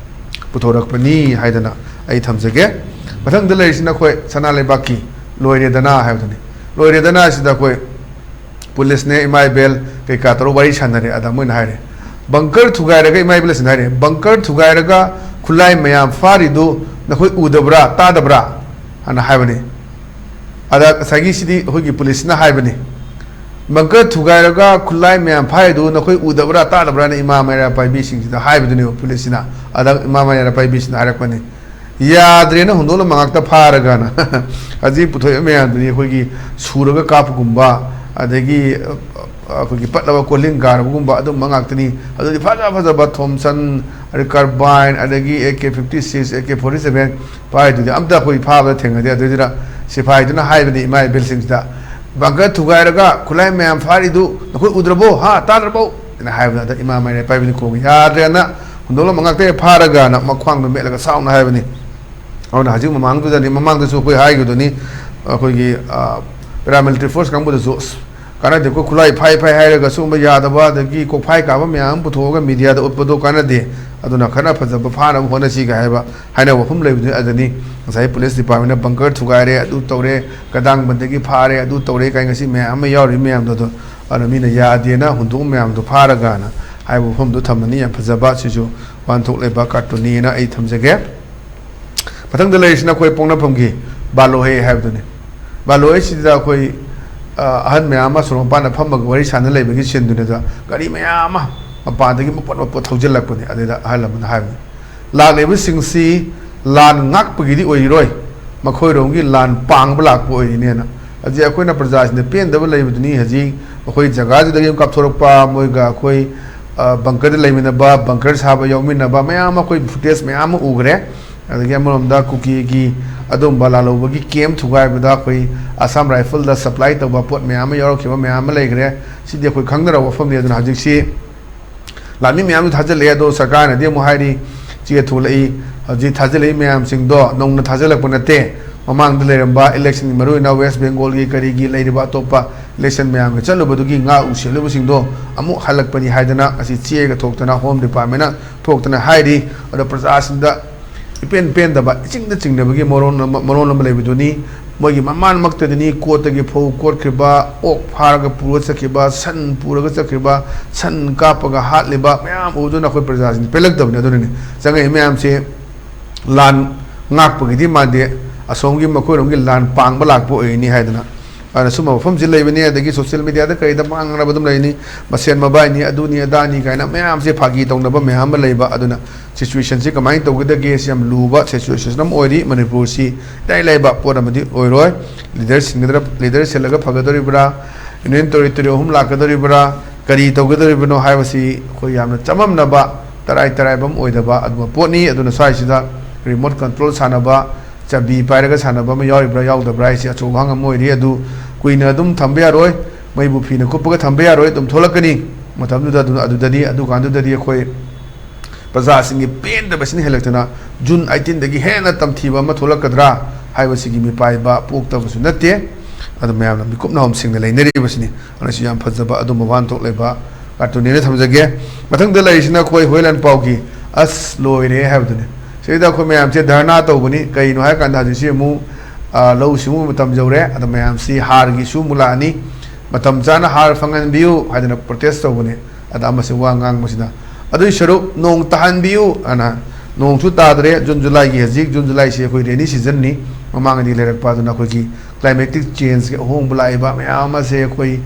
ꯄꯨꯊꯣꯔꯛꯄꯅꯤ ꯍꯥꯏꯗꯅ ꯑꯩ ꯊꯝꯖꯒꯦ꯫ ꯃꯊꯪꯗ ꯂꯩꯔꯤꯁꯤꯅ ꯑꯩꯈꯣꯏ ꯁꯅꯥ ꯂꯩꯕꯥꯛꯀꯤ ꯂꯣꯏꯔꯦꯗꯅ ꯍꯥꯏꯕꯗꯨꯅꯤ꯫ ꯂꯣꯏꯔꯦꯗꯅ ꯑꯁꯤꯗ ꯑꯩꯈꯣꯏ ꯄꯨꯂꯤꯁꯅꯦ, ꯏꯃꯥ ꯏꯕꯦꯜ ꯀꯩꯀꯥ ꯇꯧꯔꯒ ꯋꯥꯔꯤ ꯁꯥꯟꯅꯔꯦ꯫ ꯑꯗ ꯃꯣꯏꯅ ꯍꯥꯏꯔꯦ, "ꯕꯪꯀꯔ ꯊꯨꯒꯥꯏꯔꯒ", ꯏꯃꯥ ꯏꯕꯦꯜꯁꯤꯅ ꯍꯥꯏꯔꯦ, "ꯕꯪꯀꯔ ꯊꯨꯒꯥꯏꯔꯒ ꯈꯨꯠꯂꯥꯏ ꯃꯌꯥꯝ ꯐꯥꯔꯤꯗꯨ ꯅꯈꯣꯏ ꯎꯗꯕ꯭ꯔꯥ, ꯇꯥꯗꯕ꯭ꯔꯥ?" ꯍꯥꯏꯅ ꯍꯥꯏꯕꯅꯤ꯫ ꯑꯗ ꯉꯁꯥꯏꯒꯤ ꯁꯤꯗꯤ ꯑꯩꯈꯣꯏꯒꯤ ꯄꯨꯂꯤꯁꯅ ꯍꯥꯏꯕꯅꯤ, "ꯕꯪꯀꯔ ꯊꯨꯒꯥꯏꯔꯒ ꯈꯨꯠꯂꯥꯏ ꯃꯌꯥꯝ ꯐꯥꯔꯤꯗꯨ ꯅꯈꯣꯏ ꯎꯗꯕ꯭ꯔꯥ, ꯇꯥꯗꯕ꯭ꯔꯥꯅ?" ꯏꯃꯥ ꯃꯩꯔꯥ ꯄꯥꯏꯕꯤꯁꯤꯡꯁꯤꯗ ꯍꯥꯏꯕꯗꯨꯅꯦꯕ ꯄꯨꯂꯤꯁꯁꯤꯅ꯫ ꯑꯗ ꯏꯃꯥ ꯃꯩꯔꯥ ꯄꯥꯏꯕꯤꯁꯤꯅ ꯍꯥꯏꯔꯛꯄꯅꯤ, "ꯌꯥꯗ꯭ꯔꯦꯅ ꯍꯨꯟꯗꯣꯛꯂꯝꯕ ꯉꯥꯛꯇ ꯐꯥꯔꯒꯅ", ꯍꯧꯖꯤꯛ ꯄꯨꯊꯣꯛꯏꯕ ꯃꯌꯥꯝꯗꯨꯅꯤ ꯑꯩꯈꯣꯏꯒꯤ ꯁꯨꯔꯒ ꯀꯥꯞꯄꯒꯨꯝꯕ, ꯑꯗꯒꯤ, ꯑ, ꯑꯩꯈꯣꯏꯒꯤ ꯄꯠꯂꯕ ꯀꯣꯜꯍꯤꯡ ꯀꯥꯔꯕꯒꯨꯝꯕ ꯑꯗꯨꯝꯕ ꯉꯥꯛꯇꯅꯤ꯫ ꯑꯗꯨꯗꯤ ꯐꯖ ꯐꯖꯕ ꯊꯣꯝꯁꯟ, ꯑꯗꯩ ꯀꯥꯔꯕꯥꯏꯟ, ꯑꯗꯒꯤ A K fifty six, A K forty seven ꯄꯥꯏꯗꯨꯗꯤ ꯑꯝꯇ ꯑꯩꯈꯣꯏ ꯐꯥꯕꯗ ꯊꯦꯡꯅꯗꯦ꯫ ꯑꯗꯨꯏꯗꯨꯅ ꯁꯤꯐꯥꯏꯗꯨꯅ ꯍꯥꯏꯕꯅꯤ ꯏꯃꯥ ꯏꯕꯦꯜꯁꯤꯡꯁꯤꯗ, "ꯕꯪꯀꯔ ꯊꯨꯒꯥꯏꯔꯒ ꯈꯨꯠꯂꯥꯏ ꯃꯌꯥꯝ ꯐꯥꯔꯤꯗꯨ ꯅꯈꯣꯏ ꯎꯗ꯭ꯔꯕꯣ? ꯍꯥ? ꯇꯥꯗ꯭ꯔꯕꯣ?" ꯍꯥꯏꯅ ꯍꯥꯏꯕꯗ, ꯑꯗ ꯏꯃꯥ ꯃꯩꯔꯥ ꯄꯥꯏꯕꯤꯅ ꯈꯣꯡꯉꯤ, "ꯌꯥꯗ꯭ꯔꯦꯅ ꯍꯨꯟꯗꯣꯛꯂꯝꯕ ꯉꯥꯛꯇ ꯍꯦꯛ ꯐꯥꯔꯒꯅ" ꯃꯈ꯭ꯋꯥꯡꯗꯣ ꯃꯦꯠꯂꯒ ꯁꯥꯎꯅ ꯍꯥꯏꯕꯅꯤ꯫ ꯑꯗꯨꯅ ꯍꯧꯖꯤꯛ ꯃꯃꯥꯡꯗꯨꯗꯅꯤ, ꯃꯃꯥꯡꯗꯁꯨ ꯑꯩꯈꯣꯏ ꯍꯥꯏꯈꯤꯕꯗꯨꯅꯤ, ꯑꯩꯈꯣꯏꯒꯤ, ꯑ, ꯄꯦꯔꯥꯃꯤꯂꯤꯇꯔꯤ ꯐꯣꯔꯁ ꯀꯥꯡꯕꯨꯗꯁꯨ, "ꯑꯁ, ꯀꯥꯟꯅꯗꯦꯀꯣ, ꯈꯨꯠꯂꯥꯏ ꯐꯥꯏ ꯐꯥꯏ ꯍꯥꯏꯔꯒ ꯁꯤꯒꯨꯝꯕ ꯌꯥꯗꯕ, ꯑꯗꯒꯤ ꯀꯣꯛꯐꯥꯏ ꯀꯥꯕ ꯃꯌꯥꯝ ꯑꯃ ꯄꯨꯊꯣꯛꯑꯒ ꯃꯤꯗꯤꯌꯥꯗ ꯎꯠꯄꯗꯣ ꯀꯥꯟꯅꯗꯦ, ꯑꯗꯨꯅ ꯈꯔ ꯐꯖꯕ ꯐꯥꯅꯕ ꯍꯣꯠꯅꯁꯤꯒ" ꯍꯥꯏꯕ ꯍꯥꯏꯅꯕ ꯋꯥꯐꯝ ꯂꯩꯕꯗꯨꯅꯤ꯫ ꯑꯗꯨꯅꯤ ꯉꯁꯥꯏ ꯄꯨꯂꯤꯁ ꯗꯤꯄꯥꯔꯠꯃꯦꯟꯅ ꯕꯪꯀꯔ ꯊꯨꯒꯥꯏꯔꯦ, ꯑꯗꯨ ꯇꯧꯔꯦ, ꯀꯗꯥꯡꯕꯟꯗꯒꯤ ꯐꯥꯔꯦ, ꯑꯗꯨ ꯇꯧꯔꯦ ꯀꯥꯏ, ꯉꯁꯤ ꯃꯌꯥꯝ ꯑꯃ ꯌꯥꯎꯔꯤ ꯃꯌꯥꯝꯗꯣ, ꯑꯗꯣ ꯑꯗꯨꯅ ꯃꯤꯅ ꯌꯥꯗꯦꯅ ꯍꯨꯟꯗꯣꯛ ꯃꯌꯥꯝꯗꯣ ꯐꯥꯔꯒꯅ ꯍꯥꯏꯕ ꯋꯥꯐꯝꯗꯣ ꯊꯝꯕꯅꯤ꯫ ꯌꯥꯝ ꯐꯖꯕ, ꯁꯤꯁꯨ ꯋꯥꯍꯟꯊꯣꯛ ꯂꯩꯕ ꯀꯥꯔꯇꯨꯟꯅꯤꯅ ꯑꯩ ꯊꯝꯖꯒꯦ꯫ ꯃꯊꯪꯗ ꯂꯩꯔꯤꯁꯤꯅ ꯑꯩꯈꯣꯏ ꯄꯣꯛꯅꯐꯝꯒꯤ ꯕꯥꯂꯣꯍꯦ ꯍꯥꯏꯕꯗꯨꯅꯤ꯫ ꯕꯥꯂꯣꯍꯦꯁꯤꯗ ꯑꯩꯈꯣꯏ, ꯑ, ꯑꯍꯟ ꯃꯌꯥꯝ ꯑꯃ ꯁꯣꯔꯣꯛ ꯃꯄꯥꯟꯗ ꯐꯝꯃꯒ ꯋꯥꯔꯤ ꯁꯥꯟꯅ ꯂꯩꯕꯒꯤ ꯁꯤꯟꯗꯨꯅꯤꯗ ꯒꯥꯔꯤ ꯃꯌꯥꯝ ꯑꯃ ꯃꯄꯥꯟꯗꯒꯤ ꯃꯄꯣꯠ ꯃꯄꯣꯠ ꯊꯧꯖꯤꯜꯂꯛꯄꯅꯤ꯫ ꯑꯗꯨꯗ ꯑꯍꯜ ꯑꯃꯅ ꯍꯥꯏꯕꯅꯤ, "ꯂꯥꯛꯂꯤꯕꯁꯤꯡꯁꯤ ꯂꯥꯟ ꯉꯥꯛꯄꯒꯤꯗꯤ ꯑꯣꯏꯔꯣꯏ, ꯃꯈꯣꯏꯔꯣꯝꯒꯤ ꯂꯥꯟ ꯄꯥꯡꯕ ꯂꯥꯛꯄ ꯑꯣꯏꯔꯤꯅꯦꯅ"꯫ ꯍꯧꯖꯤꯛ ꯑꯩꯈꯣꯏꯅ ꯄ꯭ꯔꯖꯥꯁꯤꯡꯗ ꯄꯦꯟꯗꯕ ꯂꯩꯕꯗꯨꯅꯤ꯫ ꯍꯧꯖꯤꯛ ꯑꯩꯈꯣꯏ ꯖꯒꯥꯁꯤꯗꯒꯤ ꯑꯗꯨꯝ ꯀꯥꯞꯊꯣꯔꯛꯄ, ꯃꯣꯏꯒ ꯑꯩꯈꯣꯏ, ꯑ, ꯕꯪꯀꯔꯗ ꯂꯩꯃꯤꯟꯅꯕ, ꯕꯪꯀꯔ ꯁꯥꯕ ꯌꯥꯎꯃꯤꯟꯅꯕ ꯃꯌꯥꯝ ꯑꯃ ꯑꯩꯈꯣꯏ ꯐꯨꯇꯦꯖ ꯃꯌꯥꯝ ꯑꯃ ꯎꯈ꯭ꯔꯦ꯫ ꯑꯗꯒꯤ ꯑꯃꯔꯣꯝꯗ ꯀꯨꯀꯤꯒꯤ ꯑꯗꯨꯝꯕ ꯂꯥꯜꯍꯧꯕꯒꯤ ꯀꯦꯝ ꯊꯨꯒꯥꯏꯕꯗ ꯑꯩꯈꯣꯏ ꯑꯁꯥꯝ ꯔꯥꯏꯐꯜꯗ ꯁꯄ꯭ꯂꯥꯏ ꯇꯧꯕ ꯄꯣꯠ ꯃꯌꯥꯝ ꯑꯃ ꯌꯥꯎꯔꯛꯈꯤꯕ ꯃꯌꯥꯝ ꯑꯃ ꯂꯩꯈ꯭ꯔꯦ꯫ ꯁꯤꯗꯤ ꯑꯩꯈꯣꯏ ꯈꯪꯅꯔꯕ ꯋꯥꯐꯝꯅꯤ꯫ ꯑꯗꯨꯅ ꯍꯧꯖꯤꯛꯁꯤ ꯂꯥꯟꯃꯤ ꯃꯌꯥꯝꯁꯨ ꯊꯥꯖꯤꯜꯂꯛꯑꯦ, ꯑꯗꯣ ꯁꯔꯀꯥꯔꯅꯗꯤ ꯑꯃꯨꯛ ꯍꯥꯏꯔꯤ, ꯆꯦ ꯊꯣꯛꯂꯛꯏ, ꯍꯧꯖꯤꯛ ꯊꯥꯖꯤꯜꯂꯛꯏ ꯃꯌꯥꯝꯁꯤꯡꯗꯣ ꯅꯧꯅ ꯊꯥꯖꯤꯜꯂꯛꯄ ꯅꯠꯇꯦ꯫ ꯃꯃꯥꯡꯗ ꯂꯩꯔꯝꯕ ꯏꯂꯦꯛꯁꯟꯒꯤ, ꯃꯔꯨꯑꯣꯏꯅ ꯋꯦꯁ ꯕꯦꯡꯒꯣꯜꯒꯤ ꯀꯔꯤꯒꯤ ꯂꯩꯔꯤꯕ ꯑꯇꯣꯞꯄ ꯏꯂꯦꯛꯁꯟ ꯃꯌꯥꯝꯒ ꯆꯠꯂꯨꯕꯗꯨꯒꯤ ꯉꯥꯛꯎ ꯁꯦꯜꯂꯨꯕꯁꯤꯡꯗꯣ ꯑꯃꯨꯛ ꯍꯜꯂꯛꯄꯅꯤ ꯍꯥꯏꯗꯅ ꯉꯁꯤ ꯆꯦꯒ ꯊꯣꯛꯇꯅ ꯍꯣꯝ ꯗꯤꯄꯥꯔꯠꯃꯦꯟꯅ ꯊꯣꯛꯇꯅ ꯍꯥꯏꯔꯤ꯫ ꯑꯗꯣ ꯄ꯭ꯔꯖꯥꯁꯤꯡꯗ ꯏꯄꯦꯟ ꯄꯦꯟꯗꯕ, ꯏꯆꯤꯡꯗ ꯆꯤꯡꯅꯕꯒꯤ ꯃꯔꯣꯟ ꯑꯃ, ꯃꯔꯣꯟ ꯑꯃ ꯂꯩꯕꯗꯨꯅꯤ꯫ ꯃꯣꯏꯒꯤ ꯃꯃꯥꯟꯃꯛꯇꯗꯅꯤ ꯀꯣꯔꯠꯇꯒꯤ ꯐꯧ ꯀꯣꯠꯈ꯭ꯔꯤꯕ, ꯑꯣꯛ ꯐꯥꯔꯒ ꯄꯨꯔ ꯆꯠꯈꯤꯕ, ꯁꯟ ꯄꯨꯔꯒ ꯆꯠꯈꯤꯕ, ꯁꯟ ꯀꯥꯞꯄꯒ ꯍꯥꯠꯂꯤꯕ ꯃꯌꯥꯝ ꯎꯕꯗꯨꯅ ꯑꯩꯈꯣꯏ ꯄ꯭ꯔꯖꯥꯁꯤꯡ ꯄꯦꯜꯂꯛꯇꯕꯅꯤ꯫ ꯑꯗꯨꯅꯅꯤ ꯆꯪꯉꯛꯏ ꯃꯌꯥꯝꯁꯦ ꯂꯥꯟ ꯉꯥꯛꯄꯒꯤꯗꯤ ꯃꯥꯟꯗꯦ, ꯑꯁꯣꯝꯒꯤ ꯃꯈꯣꯏꯔꯣꯝꯒꯤ ꯂꯥꯟ ꯄꯥꯡꯕ ꯂꯥꯛꯄ ꯑꯣꯏꯅꯤ ꯍꯥꯏꯗꯅ꯫ ꯑꯗꯨꯅ ꯁꯨꯝꯕ ꯃꯐꯝꯁꯤ ꯂꯩꯕꯅꯤ꯫ ꯑꯗꯒꯤ ꯁꯣꯁꯤꯌꯦꯜ ꯃꯦꯗꯤꯌꯥꯗ ꯀꯔꯤꯗ ꯃꯥꯡꯅꯕ ꯑꯗꯨꯝ ꯂꯩꯅꯤ, ꯃꯁꯦꯟ ꯃꯕꯥꯏꯅꯤ, ꯑꯗꯨꯅꯤ ꯑꯗꯥꯅꯤ ꯀꯥꯏꯅ ꯃꯌꯥꯝꯁꯦ ꯐꯥꯒꯤ ꯇꯧꯅꯕ ꯃꯌꯥꯝ ꯑꯃ ꯂꯩꯕ꯫ ꯑꯗꯨꯅ ꯁꯤꯆꯨꯋꯦꯁꯟꯁꯤ ꯀꯃꯥꯏꯅ ꯇꯧꯒꯗꯒꯦ? ꯁꯤ ꯌꯥꯝ ꯂꯨꯕ ꯁꯤꯆꯨꯋꯦꯁꯟ ꯑꯃ ꯑꯣꯏꯔꯤ꯫ ꯃꯅꯤꯄꯨꯔꯁꯤ ꯏꯔꯥꯏ ꯂꯥꯏꯕ ꯄꯣꯠ ꯑꯃꯗꯤ ꯑꯣꯏꯔꯣꯏ꯫ ꯂꯤꯗꯔ ꯁꯤꯟꯒꯗ꯭ꯔꯥ, ꯂꯤꯗꯔ ꯁꯤꯜꯂꯒ ꯐꯒꯗꯧꯔꯤꯕ꯭ꯔꯥ, ꯌꯨꯅꯤꯌꯟ ꯇꯦꯔꯤꯇꯣꯔꯤ ꯑꯍꯨꯝ ꯂꯥꯛꯀꯗꯧꯔꯤꯕ꯭ꯔꯥ, ꯀꯔꯤ ꯇꯧꯒꯗꯧꯔꯤꯕꯅꯣ ꯍꯥꯏꯕꯁꯤ ꯑꯩꯈꯣꯏ ꯌꯥꯝꯅ ꯆꯃꯝꯅꯕ, ꯇꯔꯥꯏ ꯇꯔꯥꯏꯕ ꯑꯃ ꯑꯣꯏꯗꯕ ꯑꯗꯨꯒꯨꯝꯕ ꯄꯣꯠꯅꯤ꯫ ꯑꯗꯨꯅ ꯁ꯭ꯋꯥꯏꯁꯤꯗ ꯔꯤꯃꯣꯠ ꯀꯟꯇ꯭ꯔꯣꯜ ꯁꯥꯟꯅꯕ, ꯆꯥꯕꯤ ꯄꯥꯏꯔꯒ ꯁꯥꯟꯅꯕ ꯑꯃ ꯌꯥꯎꯔꯤꯕ꯭ꯔꯥ ꯌꯥꯎꯗꯕ꯭ꯔꯥ ꯍꯥꯏꯁꯤ ꯑꯆꯧꯕ ꯍꯪ ꯑꯃ ꯑꯣꯏꯔꯤ꯫ ꯑꯗꯨ ꯀꯨꯏꯅ ꯑꯗꯨꯝ ꯊꯝꯕ ꯌꯥꯔꯣꯏ, ꯃꯩꯕꯨ ꯐꯤꯅ ꯀꯨꯞꯄꯒ ꯊꯝꯕ ꯌꯥꯔꯣꯏ, ꯑꯗꯨꯝ ꯊꯣꯛꯂꯛꯀꯅꯤ꯫ ꯃꯇꯝꯗꯨꯗ ꯑꯗꯨ, ꯑꯗꯨꯗꯗꯤ, ꯑꯗꯨꯀꯥꯟꯗꯨꯗꯗꯤ ꯑꯩꯈꯣꯏ ꯄ꯭ꯔꯖꯥꯁꯤꯡꯒꯤ ꯄꯦꯟꯗꯕꯁꯤꯅ ꯍꯦꯜꯂꯛꯇꯅ ꯖꯨꯟ ꯑꯩꯠꯇꯤꯟꯗꯒꯤ ꯍꯦꯟꯅ ꯇꯝꯊꯤꯕ ꯑꯃ ꯊꯣꯛꯂꯛꯀꯗ꯭ꯔꯥ ꯍꯥꯏꯕꯁꯤꯒꯤ ꯃꯤꯄꯥꯏꯕ ꯄꯣꯛꯇꯕꯁꯨ ꯅꯠꯇꯦ꯫ ꯑꯗꯨ ꯃꯌꯥꯝꯅ ꯃꯤꯀꯨꯞ ꯅꯥꯍꯨꯝꯁꯤꯡꯅ ꯂꯩꯅꯔꯤꯕꯁꯤꯅꯤ꯫ ꯑꯗꯨꯅꯁꯨ ꯌꯥꯝ ꯐꯖꯕ ꯑꯗꯨꯝꯕ ꯋꯥꯍꯟꯊꯣꯛ ꯂꯩꯕ ꯀꯥꯔꯇꯨꯟꯅꯦꯅ ꯊꯝꯖꯒꯦ꯫ ꯃꯊꯪꯗ ꯂꯩꯔꯤꯁꯤꯅ ꯑꯩꯈꯣꯏ ꯍꯣꯏꯂꯥꯟ ꯄꯥꯎꯒꯤ "ꯑꯁ ꯂꯣꯏꯔꯦ" ꯍꯥꯏꯕꯗꯨꯅꯤ꯫ ꯁꯤꯗꯩꯗ ꯑꯩꯈꯣꯏ ꯃꯌꯥꯝꯁꯦ ꯙꯔꯅꯥ ꯇꯧꯕꯅꯤ꯫ ꯀꯩꯅꯣ ꯍꯥꯏꯔꯀꯥꯟꯗ ꯍꯧꯖꯤꯛꯁꯤ ꯑꯃꯨꯛ, ꯑ, ꯂꯧꯎ ꯁꯤꯡꯎꯕ ꯃꯇꯝ ꯌꯧꯔꯦ꯫ ꯑꯗꯣ ꯃꯌꯥꯝꯁꯤ ꯍꯥꯔꯒꯤꯁꯨ ꯑꯃꯨꯛ ꯂꯥꯛꯑꯅꯤ꯫ "ꯃꯇꯝ ꯆꯥꯅ ꯍꯥꯔ ꯐꯪꯍꯟꯕꯤꯌꯨ" ꯍꯥꯏꯗꯅ ꯄ꯭ꯔꯣꯇꯦꯁ ꯇꯧꯕꯅꯤ꯫ ꯑꯗ ꯑꯃꯁꯤ ꯋꯥ ꯉꯥꯡꯕꯁꯤꯅ, "ꯑꯗꯨꯏ ꯁꯔꯨꯛ ꯅꯣꯡ ꯇꯥꯍꯟꯕꯤꯌꯨ" ꯑꯅ, ꯅꯣꯡꯁꯨ ꯇꯥꯗ꯭ꯔꯦ꯫ ꯖꯨꯟ ꯖꯨꯂꯥꯏꯒꯤ, ꯍꯧꯖꯤꯛ ꯖꯨꯟ ꯖꯨꯂꯥꯏꯁꯤ ꯑꯩꯈꯣꯏ ꯔꯦꯅꯤ ꯁꯤꯖꯟꯅꯤ꯫ ꯃꯃꯥꯡꯗꯤ ꯂꯩꯔꯛꯄ ꯑꯗꯨꯅ ꯑꯩꯈꯣꯏꯒꯤ ꯀ꯭ꯂꯥꯏꯃꯦꯇꯤꯛ ꯆꯦꯟꯖꯀꯤ ꯑꯍꯣꯡꯕ ꯂꯥꯛꯏꯕ ꯃꯌꯥꯝ ꯑꯁꯦ ꯑꯩꯈꯣꯏ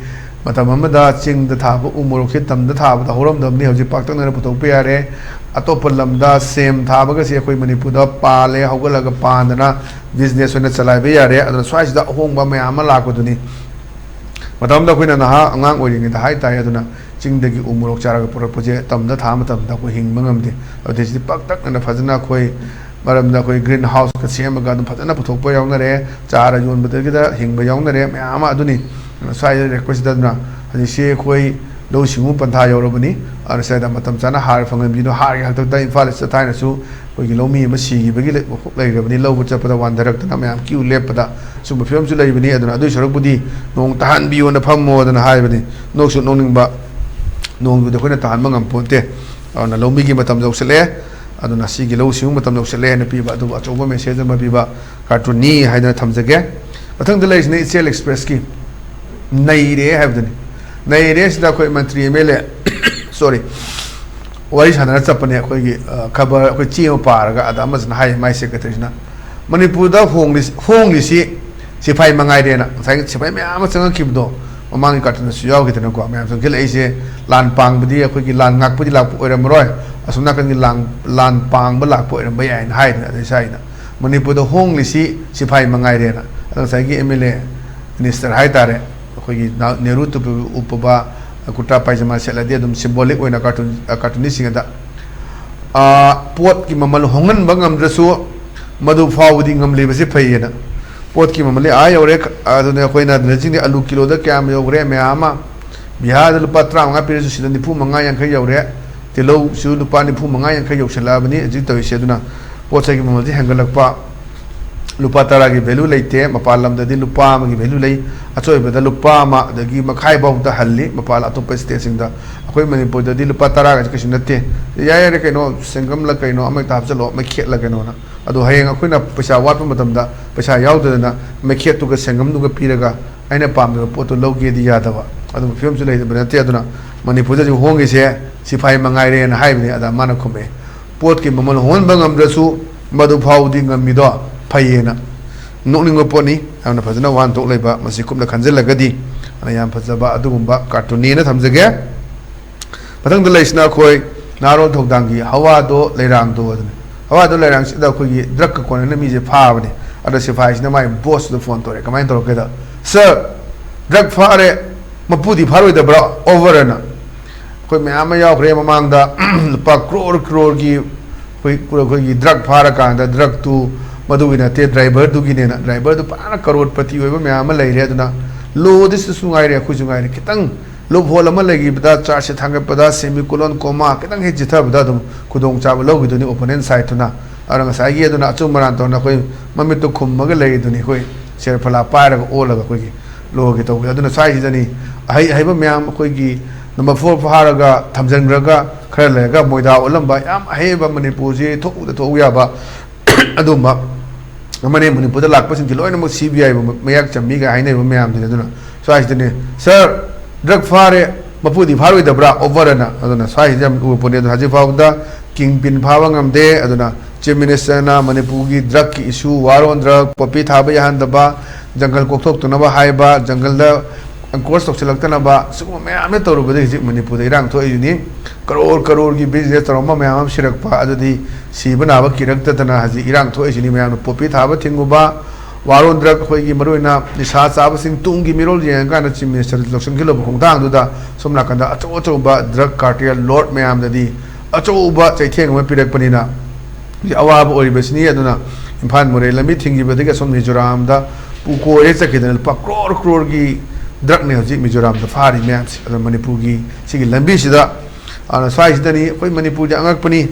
ꯃꯇꯝ ꯑꯃꯗ ꯆꯤꯡꯗ ꯊꯥꯕ ꯎ ꯃꯣꯔꯣꯛꯁꯦ ꯇꯝꯗ ꯊꯥꯕꯗ ꯍꯧꯔꯝꯗꯕꯅꯤ, ꯍꯧꯖꯤꯛ ꯄꯥꯛꯇꯛꯅꯅ ꯄꯨꯊꯣꯛꯄ ꯌꯥꯔꯦ꯫ ꯑꯇꯣꯞꯄ ꯂꯝꯗ ꯁꯦꯝ ꯊꯥꯕꯒꯁꯦ ꯑꯩꯈꯣꯏ ꯃꯅꯤꯄꯨꯔꯗ ꯄꯥꯜꯂꯦ, ꯍꯧꯒꯠꯂꯒ ꯄꯥꯟꯗꯅ ꯕꯤꯖꯤꯅꯦꯁ ꯑꯣꯏꯅ ꯆꯂꯥꯏꯕ ꯌꯥꯔꯦ꯫ ꯑꯗꯨꯅ ꯁ꯭ꯋꯥꯏꯁꯤꯗ ꯑꯍꯣꯡꯕ ꯃꯌꯥꯝ ꯑꯃ ꯂꯥꯛꯄꯗꯨꯅꯤ꯫ ꯃꯇꯝ ꯑꯃꯗ ꯑꯩꯈꯣꯏꯅ ꯅꯍꯥ ꯑꯉꯥꯡ ꯑꯣꯏꯔꯤꯉꯩꯗ ꯍꯥꯏꯇꯥꯔꯦ, ꯑꯗꯨꯅ ꯆꯤꯡꯗꯒꯤ ꯎ ꯃꯣꯔꯣꯛ ꯆꯥꯔꯒ ꯄꯨꯔꯛꯄꯁꯦ ꯇꯝꯗ ꯊꯥ ꯃꯇꯝꯗ ꯑꯩꯈꯣꯏ ꯍꯤꯡꯕ ꯉꯝꯗꯦ꯫ ꯑꯗꯨꯗꯩ ꯁꯤꯗꯤ ꯄꯥꯛꯇꯛꯅꯅ ꯐꯖꯅ ꯑꯩꯈꯣꯏ ꯃꯔꯝꯗ ꯑꯩꯈꯣꯏ ꯒ꯭ꯔꯤꯟ ꯍꯥꯎꯁꯀ ꯁꯦꯝꯃꯒ ꯑꯗꯨꯝ ꯐꯖꯅ ꯄꯨꯊꯣꯛꯄ ꯌꯥꯎꯅꯔꯦ, ꯆꯥꯔ ꯌꯣꯟꯕꯗꯒꯤꯗ ꯍꯤꯡꯕ ꯌꯥꯎꯅꯔꯦ ꯃꯌꯥꯝ ꯑꯃ꯫ ꯑꯗꯨꯅꯤ ꯁ꯭ꯋꯥꯏꯗ ꯔꯤꯀ꯭ꯋꯦꯁ ꯑꯗꯨꯅ ꯍꯧꯖꯤꯛꯁꯤ ꯑꯩꯈꯣꯏ ꯂꯧꯎ ꯁꯤꯡꯎ ꯄꯟꯊꯥ ꯌꯧꯔꯕꯅꯤ꯫ ꯑꯗꯨꯅ ꯁ꯭ꯋꯥꯏꯗ ꯃꯇꯝ ꯆꯥꯅ ꯍꯥꯔ ꯐꯪꯍꯟꯕꯤꯗꯨꯅ, ꯍꯥꯔꯒꯤ ꯍꯥꯛꯇꯛꯇ ꯏꯝꯐꯥꯜ ꯏꯁꯇ ꯊꯥꯏꯅꯁꯨ ꯑꯩꯈꯣꯏꯒꯤ ꯂꯧꯃꯤ ꯑꯃ ꯁꯤꯈꯤꯕꯒꯤ ꯂꯩ-, ꯂꯩꯈ꯭ꯔꯕꯅꯤ, ꯂꯧꯕ ꯆꯠꯄꯗ ꯋꯥꯟꯊꯔꯛꯇꯅ ꯃꯌꯥꯝ ꯀ꯭ꯌꯨ ꯂꯦꯞꯄꯗ ꯁꯨꯝꯕ ꯐꯤꯕꯝꯁꯨ ꯂꯩꯕꯅꯤ꯫ ꯑꯗꯨꯅ ꯑꯗꯨꯏ ꯁꯔꯨꯛꯄꯨꯗꯤ ꯅꯣꯡ ꯇꯥꯍꯟꯕꯤꯌꯣꯅ ꯐꯝꯃꯣꯗꯅ ꯍꯥꯏꯕꯅꯤ꯫ ꯅꯣꯛꯁꯨ ꯅꯣꯛꯅꯤꯡꯕ, ꯅꯣꯡꯗꯨꯗꯤ ꯑꯩꯈꯣꯏꯅ ꯇꯥꯍꯟꯕ ꯉꯝꯄꯣꯟꯇꯦ꯫ ꯑꯗꯨꯅ ꯂꯧꯃꯤꯒꯤ ꯃꯇꯝ ꯌꯧꯁꯤꯜꯂꯛꯑꯦ꯫ ꯑꯗꯨꯅ ꯁꯤꯒꯤ ꯂꯧꯎ ꯁꯤꯡꯎ ꯃꯇꯝ ꯌꯧꯁꯤꯜꯂꯛꯑꯦ ꯍꯥꯏꯅ ꯄꯤꯕ, ꯑꯗꯨꯕꯨ ꯑꯆꯧꯕ ꯃꯦꯁꯦꯖ ꯑꯃ ꯄꯤꯕ ꯀꯥꯔꯇꯨꯟꯅꯤ ꯍꯥꯏꯗꯅ ꯊꯝꯖꯒꯦ꯫ ꯃꯊꯪꯗ ꯂꯩꯔꯤꯁꯤꯅ ꯏꯆꯦꯜ ꯑꯦꯛꯁꯄ꯭ꯔꯦꯁꯀꯤ ꯅꯩꯔꯦ ꯍꯥꯏꯕꯗꯨꯅꯤ꯫ ꯅꯩꯔꯦ ꯁꯤꯗ ꯑꯩꯈꯣꯏ ꯃꯟꯇ꯭ꯔꯤ, ꯑꯦꯝ ꯑꯦꯜ ꯑꯦ, ꯁꯣꯔꯤ, ꯋꯥꯔꯤ ꯁꯥꯟꯅꯔ ꯆꯠꯄꯅꯦ꯫ ꯑꯩꯈꯣꯏꯒꯤ, ꯑ, ꯈꯕꯔ, ꯑꯩꯈꯣꯏ ꯆꯦ ꯑꯃ ꯄꯥꯔꯒ ꯑꯗ ꯑꯃꯁꯤꯅ ꯍꯥꯏ, ꯃꯥꯏ ꯁꯦꯀ꯭ꯔꯦꯇꯔꯤꯁꯤꯅ, "ꯃꯅꯤꯄꯨꯔꯗ ꯍꯣꯡꯂꯤ-, ꯍꯣꯡꯂꯤꯁꯤ ꯁꯤꯐꯥꯏ ꯃꯉꯥꯏꯔꯦꯅ", ꯉꯁꯥꯏꯒꯤ ꯁꯤꯐꯥꯏ ꯃꯌꯥꯝ ꯑꯃ ꯆꯪꯉꯛꯈꯤꯕꯗꯣ, ꯃꯃꯥꯡꯒꯤ ꯀꯥꯔꯇꯨꯟꯗꯁꯨ ꯌꯥꯎꯈꯤꯗꯅꯀꯣ, ꯃꯌꯥꯝ ꯆꯪꯁꯤꯜꯂꯛꯏꯁꯦ ꯂꯥꯟ ꯄꯥꯡꯕꯗꯤ, ꯑꯩꯈꯣꯏꯒꯤ ꯂꯥꯟ ꯉꯥꯛꯄꯗꯤ ꯂꯥꯛꯄ ꯑꯣꯏꯔꯝꯃꯔꯣꯏ, ꯑꯁꯣꯝ ꯅꯥꯀꯟꯒꯤ ꯂꯥꯟ, ꯂꯥꯟ ꯄꯥꯡꯕ ꯂꯥꯛꯄ ꯑꯣꯏꯔꯝꯕ ꯌꯥꯏꯅ ꯍꯥꯏꯗꯅ ꯑꯗꯩ ꯁꯥꯏꯅ꯫ ꯃꯅꯤꯄꯨꯔꯗ ꯍꯣꯡꯂꯤꯁꯤ ꯁꯤꯐꯥꯏ ꯃꯉꯥꯏꯔꯦꯅ꯫ ꯑꯗꯣ ꯉꯁꯥꯏꯒꯤ ꯑꯦꯝ ꯑꯦꯜ ꯑꯦ, ꯃꯤꯅꯤꯁꯇꯔ ꯍꯥꯏꯇꯥꯔꯦ, ꯑꯩꯈꯣꯏꯒꯤ ꯅ-, ꯅꯦꯍꯔꯨ ꯇꯨꯄꯤ ꯎꯞꯄꯕ, ꯀꯨꯔꯇꯥ ꯄꯥꯏꯖꯃꯥ ꯁꯦꯠꯂꯗꯤ ꯑꯗꯨꯝ ꯁꯤꯝꯕꯣꯂꯤꯛ ꯑꯣꯏꯅ ꯀꯥꯔꯇꯨꯟ, ꯑ, ꯀꯥꯔꯇꯨꯟꯅꯤꯁꯁꯤꯡ ꯑꯗ, ꯑ, ꯄꯣꯠꯀꯤ ꯃꯃꯜ ꯍꯣꯡꯍꯟꯕ ꯉꯝꯗ꯭ꯔꯁꯨ ꯃꯗꯨ ꯐꯥꯎꯕꯗꯤ ꯉꯝꯂꯤꯕꯁꯤ ꯐꯩꯌꯦꯅ꯫ ꯄꯣꯠꯀꯤ ꯃꯃꯜꯗꯤ ꯑꯥ ꯌꯧꯔꯦ, ꯑꯗꯨꯅ ꯑꯩꯈꯣꯏꯅ ꯑꯗꯨꯅꯆꯤꯡꯗꯤ ꯑꯂꯨ ꯀꯤꯂꯣꯗ ꯀꯌꯥꯝ ꯌꯧꯈ꯭ꯔꯦ ꯃꯌꯥꯝ ꯑꯃ, ꯕꯤꯍꯥꯔꯗ ꯂꯨꯄꯥ ꯇꯔꯥꯃꯉꯥ ꯄꯤꯔꯁꯨ ꯁꯤꯗ ꯅꯤꯐꯨ ꯃꯉꯥ ꯌꯥꯡꯈꯩ ꯌꯧꯔꯦ, ꯇꯤꯜꯍꯧꯁꯨ ꯂꯨꯄꯥ ꯅꯤꯐꯨ ꯃꯉꯥ ꯌꯥꯡꯈꯩ ꯌꯧꯁꯜꯂꯛꯑꯕꯅꯤ ꯍꯧꯖꯤꯛ ꯇꯧꯔꯤꯁꯦ꯫ ꯑꯗꯨꯅ ꯄꯣꯠ ꯆꯩꯒꯤ ꯃꯃꯜꯁꯤ ꯍꯦꯟꯒꯠꯂꯛꯄ, ꯂꯨꯄꯥ ꯇꯔꯥꯒꯤ ꯚꯦꯂꯨ ꯂꯩꯇꯦ, ꯃꯄꯥꯟ ꯂꯝꯗꯗꯤ ꯂꯨꯄꯥ ꯑꯃꯒꯤ ꯚꯦꯂꯨ ꯂꯩ, ꯑꯆꯣꯏꯕꯗ ꯂꯨꯄꯥ ꯑꯃ ꯑꯗꯒꯤ ꯃꯈꯥꯏ ꯐꯥꯎꯗ ꯍꯜꯂꯤ ꯃꯄꯥꯟ ꯑꯇꯣꯞꯄ ꯁ꯭ꯇꯦꯠꯁꯤꯡꯗ꯫ ꯑꯩꯈꯣꯏ ꯃꯅꯤꯄꯨꯔꯗꯗꯤ ꯂꯨꯄꯥ ꯇꯔꯥꯒꯁꯦ ꯀꯩꯁꯨ ꯅꯠꯇꯦ꯫ "ꯌꯥꯔꯦ ꯌꯥꯔꯦ, ꯀꯩꯅꯣ ꯁꯦꯡꯒꯝꯂ ꯀꯩꯅꯣ ꯑꯃ ꯍꯦꯛꯇ ꯍꯥꯞꯆꯜꯂꯣ, ꯃꯩꯈꯦꯠꯂ ꯀꯩꯅꯣꯅ"꯫ ꯑꯗꯣ ꯍꯌꯦꯡ ꯑꯩꯈꯣꯏꯅ ꯄꯩꯁꯥ ꯋꯥꯠꯄ ꯃꯇꯝꯗ ꯄꯩꯁꯥ ꯌꯥꯎꯗꯗꯅ ꯃꯩꯈꯦꯠꯇꯨꯒ ꯁꯦꯡꯒꯝꯗꯨꯒ ꯄꯤꯔꯒ ꯑꯩꯅ ꯄꯥꯝꯃꯤꯕ ꯄꯣꯠꯇꯨ ꯂꯧꯒꯦꯗꯤ ꯌꯥꯗꯕ, ꯑꯗꯨꯒꯨꯝꯕ ꯐꯤꯕꯝꯁꯨ ꯂꯩꯇꯕ ꯅꯠꯇꯦ꯫ ꯑꯗꯨꯅ ꯃꯅꯤꯄꯨꯔꯗ ꯍꯧꯖꯤꯛ ꯍꯣꯡꯉꯤꯁꯦ ꯁꯤꯐꯥꯏ ꯃꯉꯥꯏꯔꯦꯅ ꯍꯥꯏꯕꯅꯤ꯫ ꯑꯗ ꯃꯥꯅ ꯈꯨꯝꯃꯛꯑꯦ, "ꯄꯣꯠꯀꯤ ꯃꯃꯜ ꯍꯣꯡꯍꯟꯕ ꯉꯝꯗ꯭ꯔꯁꯨ ꯃꯗꯨ ꯐꯥꯎꯕꯗꯤ ꯉꯝꯃꯤꯗꯣ ꯐꯩꯌꯦꯅ"꯫ ꯅꯣꯛꯅꯤꯡꯕ ꯄꯣꯠꯅꯤ, ꯌꯥꯝꯅ ꯐꯖꯅ ꯋꯥꯍꯟꯊꯣꯛ ꯂꯩꯕ꯫ ꯃꯁꯤ ꯀꯨꯞꯅ ꯈꯟꯖꯤꯜꯂꯒꯗꯤ ꯑꯗ ꯌꯥꯝ ꯐꯖꯕ ꯑꯗꯨꯒꯨꯝꯕ ꯀꯥꯔꯇꯨꯟꯅꯦꯅ ꯊꯝꯖꯒꯦ꯫ ꯃꯊꯪꯗ ꯂꯩꯔꯤꯁꯤꯅ ꯑꯩꯈꯣꯏ ꯅꯍꯥꯔꯣꯜ ꯊꯧꯗꯥꯡꯒꯤ ꯍꯋꯥꯗꯣ ꯂꯩꯔꯥꯡꯗꯣ ꯑꯗꯨꯅꯤ꯫ ꯍꯋꯥꯗꯣ ꯂꯩꯔꯥꯡꯁꯤꯗ ꯑꯩꯈꯣꯏꯒꯤ ꯗ꯭ꯔꯛꯀ ꯀꯣꯟꯅꯅ ꯃꯤꯁꯦ ꯐꯥꯕꯅꯦ꯫ ꯑꯗ ꯁꯤꯐꯥꯏꯁꯤꯅ ꯃꯥꯏ ꯕꯣꯁꯇꯨꯗ ꯐꯣꯟ ꯇꯧꯔꯦ꯫ ꯀꯃꯥꯏꯅ ꯇꯧꯔꯛꯀꯦꯗ, "ꯁꯥꯔ, ꯗ꯭ꯔꯛ ꯐꯥꯔꯦ, ꯃꯄꯨꯗꯤ ꯐꯥꯔꯣꯏꯗꯕ꯭ꯔꯥ?" ꯑꯣꯚꯔ ꯑꯅ꯫ ꯑꯩꯈꯣꯏ ꯃꯌꯥꯝ ꯑꯃ ꯌꯥꯎꯈ꯭ꯔꯦ ꯃꯃꯥꯡꯗ, ꯂꯨꯄꯥ ꯀ꯭ꯔꯣꯔ ꯀ꯭ꯔꯣꯔꯒꯤ ꯑꯩꯈꯣꯏ ꯑꯩꯈꯣꯏꯒꯤ ꯗ꯭ꯔꯒ ꯐꯥꯔꯀꯥꯟꯗ ꯗ꯭ꯔꯒꯇꯨ ꯃꯗꯨꯒꯤ ꯅꯠꯇꯦ, ꯗ꯭ꯔꯥꯏꯚꯔꯗꯨꯒꯤꯅꯦꯅ, ꯗ꯭ꯔꯥꯏꯚꯔꯗꯨ ꯐꯖꯅ ꯀꯔꯣꯔꯄꯇꯤ ꯑꯣꯏꯕ ꯃꯌꯥꯝ ꯑꯃ ꯂꯩꯔꯦ꯫ ꯑꯗꯨꯅ ꯂꯣꯗꯁꯨ ꯉꯥꯏꯔꯦ, ꯑꯩꯈꯣꯏꯁꯨ ꯉꯥꯏꯔꯦ, ꯈꯤꯇꯪ ꯂꯨꯞ ꯍꯣꯜ ꯑꯃ ꯂꯩꯈꯤꯕꯗ, ꯆꯥꯔꯖꯁꯦ ꯊꯥꯡꯒꯠꯄꯗ ꯁꯦꯃꯤ ꯀꯣꯂꯣꯟ ꯀꯣꯃꯥ ꯈꯤꯇꯪ ꯍꯦꯛ ꯆꯤꯊꯕꯗ ꯑꯗꯨꯝ ꯈꯨꯗꯣꯡꯆꯥꯕ ꯂꯧꯈꯤꯗꯣꯏꯅꯤ ꯑꯣꯄꯣꯅꯦꯟ ꯁꯥꯏꯠꯇꯨꯅ꯫ ꯑꯗꯨꯅ ꯉꯁꯥꯏꯒꯤ ꯑꯗꯨꯅ ꯑꯆꯨꯝ ꯑꯔꯥꯟ ꯇꯧꯅ ꯑꯩꯈꯣꯏ ꯃꯃꯤꯠꯇꯨ ꯈꯨꯝꯃꯒ ꯂꯩꯔꯤꯗꯨꯅꯤ ꯑꯩꯈꯣꯏ ꯁꯦꯔꯐꯂꯥ ꯄꯥꯏꯔꯒ ꯑꯣꯜꯂꯒ ꯑꯩꯈꯣꯏꯒꯤ ꯂꯣꯒꯤ ꯇꯧꯕꯗ꯫ ꯑꯗꯨꯅ ꯁ꯭ꯋꯥꯏꯁꯤꯗꯅꯤ ꯑꯍꯩ ꯑꯍꯩꯕ ꯃꯌꯥꯝ ꯑꯩꯈꯣꯏꯒꯤ ꯅꯝꯕꯔ ꯐꯣꯔ ꯐꯥꯔꯒ ꯊꯝꯖꯤꯟꯈ꯭ꯔꯒ ꯈꯔ ꯂꯩꯔꯒ ꯃꯣꯏꯗꯥ ꯑꯣꯜꯂꯝꯕ ꯌꯥꯝ ꯑꯍꯩꯕ ꯃꯅꯤꯄꯨꯔꯁꯤ ꯊꯣꯛꯎꯗ ꯊꯣꯛꯎ ꯌꯥꯕ ꯑꯗꯨꯝꯕ ꯑꯃꯅꯤ꯫ ꯃꯅꯤꯄꯨꯔꯗ ꯂꯥꯛꯄꯁꯤꯡꯁꯤ ꯂꯣꯏꯅꯃꯛ ꯁꯤ ꯕꯤ ꯑꯥꯏꯕꯨ ꯃꯌꯥꯛ ꯆꯝꯃꯤꯒ ꯍꯥꯏꯅꯔꯤꯕ ꯃꯌꯥꯝꯁꯤꯅꯤ꯫ ꯑꯗꯨꯅ ꯁ꯭ꯋꯥꯏꯁꯤꯗꯅꯤ, "ꯁꯥꯔ, ꯗ꯭ꯔꯒ ꯐꯥꯔꯦ, ꯃꯄꯨꯗꯤ ꯐꯥꯔꯣꯏꯗꯕ꯭ꯔꯥ?" ꯑꯣꯚꯔ ꯑꯅ꯫ ꯑꯗꯨꯅ ꯁ꯭ꯋꯥꯏꯁꯤꯗ ꯌꯥꯝ ꯎꯕ ꯄꯣꯠꯅꯤ꯫ ꯑꯗꯨꯅ ꯍꯧꯖꯤꯛ ꯐꯥꯎꯕꯗ ꯀꯤꯡ ꯄꯤꯟ ꯐꯥꯕ ꯉꯝꯗꯦ꯫ ꯑꯗꯨꯅ ꯆꯤꯐ ꯃꯤꯅꯤꯁꯇꯔꯅ ꯃꯅꯤꯄꯨꯔꯒꯤ ꯗ꯭ꯔꯒꯀꯤ ꯏꯁꯨ, ꯋꯥꯔ ꯑꯣꯟ ꯗ꯭ꯔꯒ, ꯄꯣꯄꯤ ꯊꯥꯕ ꯌꯥꯍꯟꯗꯕ, ꯖꯪꯒꯜ ꯀꯣꯛꯊꯣꯛꯇꯅꯕ ꯍꯥꯏꯕ, ꯖꯪꯒꯜꯗ ꯑꯦꯟꯀꯣꯔꯁ ꯇꯧꯁꯤꯜꯂꯛꯇꯅꯕ, ꯁꯤꯒꯨꯝꯕ ꯃꯌꯥꯝ ꯑꯃ ꯇꯧꯔꯨꯕꯗꯒꯤ ꯍꯧꯖꯤꯛ ꯃꯅꯤꯄꯨꯔꯗ ꯏꯔꯥꯡ ꯊꯣꯛꯏꯁꯤꯅꯤ꯫ ꯀꯔꯣꯔ ꯀꯔꯣꯔꯒꯤ ꯕꯤꯖꯤꯅꯦꯁ ꯇꯧꯔꯝꯕ ꯃꯌꯥꯝ ꯑꯃ ꯁꯤꯔꯛꯄ, ꯑꯗꯨꯗꯤ ꯁꯤꯕ ꯅꯥꯕ ꯀꯤꯔꯛꯇꯗꯅ ꯍꯧꯖꯤꯛ ꯏꯔꯥꯡ ꯊꯣꯛꯏꯁꯤꯅꯤ꯫ ꯃꯌꯥꯝꯅ ꯄꯣꯄꯤ ꯊꯥꯕ ꯊꯤꯡꯉꯨꯕ, ꯋꯥꯔ ꯑꯣꯟ ꯗ꯭ꯔꯒ, ꯑꯩꯈꯣꯏꯒꯤ ꯃꯔꯨꯑꯣꯏꯅ ꯅꯤꯁꯥ ꯆꯥꯕꯁꯤꯡ ꯇꯨꯡꯒꯤ ꯃꯤꯔꯣꯜ ꯌꯦꯡꯉꯀꯥꯟꯗ ꯆꯤꯐ ꯃꯤꯅꯤꯁꯇꯔ ꯂꯧꯁꯤꯟꯈꯤꯕ ꯈꯣꯡꯊꯥꯡꯗꯨꯗ ꯁꯣꯝ ꯅꯥꯀꯟꯗ ꯑꯆꯧ ꯑꯆꯧꯕ ꯗ꯭ꯔꯒ ꯀꯥꯔꯇꯦꯜ ꯂꯣꯔꯗ ꯃꯌꯥꯝꯗꯗꯤ ꯑꯆꯧꯕ ꯆꯩꯊꯦꯡ ꯑꯃ ꯄꯤꯔꯛꯄꯅꯤꯅ ꯍꯧꯖꯤꯛ ꯑꯋꯥꯕ ꯑꯣꯏꯔꯤꯕꯁꯤꯅꯤ꯫ ꯑꯗꯨꯅ ꯏꯝꯐꯥꯜ ꯃꯣꯔꯦ ꯂꯝꯕꯤ ꯊꯤꯡꯈꯤꯕꯗꯒꯤ ꯑꯁꯣꯝ ꯃꯤꯖꯣꯔꯥꯝꯗ ꯄꯨ ꯀꯣꯏꯔꯦ ꯆꯠꯈꯤꯗꯅ ꯂꯨꯄꯥ ꯀ꯭ꯔꯣꯔ ꯀ꯭ꯔꯣꯔꯒꯤ ꯗ꯭ꯔꯒꯅꯦ ꯍꯧꯖꯤꯛ ꯃꯤꯖꯣꯔꯥꯝꯗ ꯐꯥꯔꯤ ꯃꯌꯥꯝꯁꯦ꯫ ꯑꯗꯨꯅ ꯃꯅꯤꯄꯨꯔꯒꯤ ꯁꯤꯒꯤ ꯂꯝꯕꯤꯁꯤꯗ, ꯑꯗꯨꯅ ꯁ꯭ꯋꯥꯏꯁꯤꯗꯅꯤ ꯑꯩꯈꯣꯏ ꯃꯅꯤꯄꯨꯔꯗꯤ ꯑꯉꯛꯄꯅꯤ꯫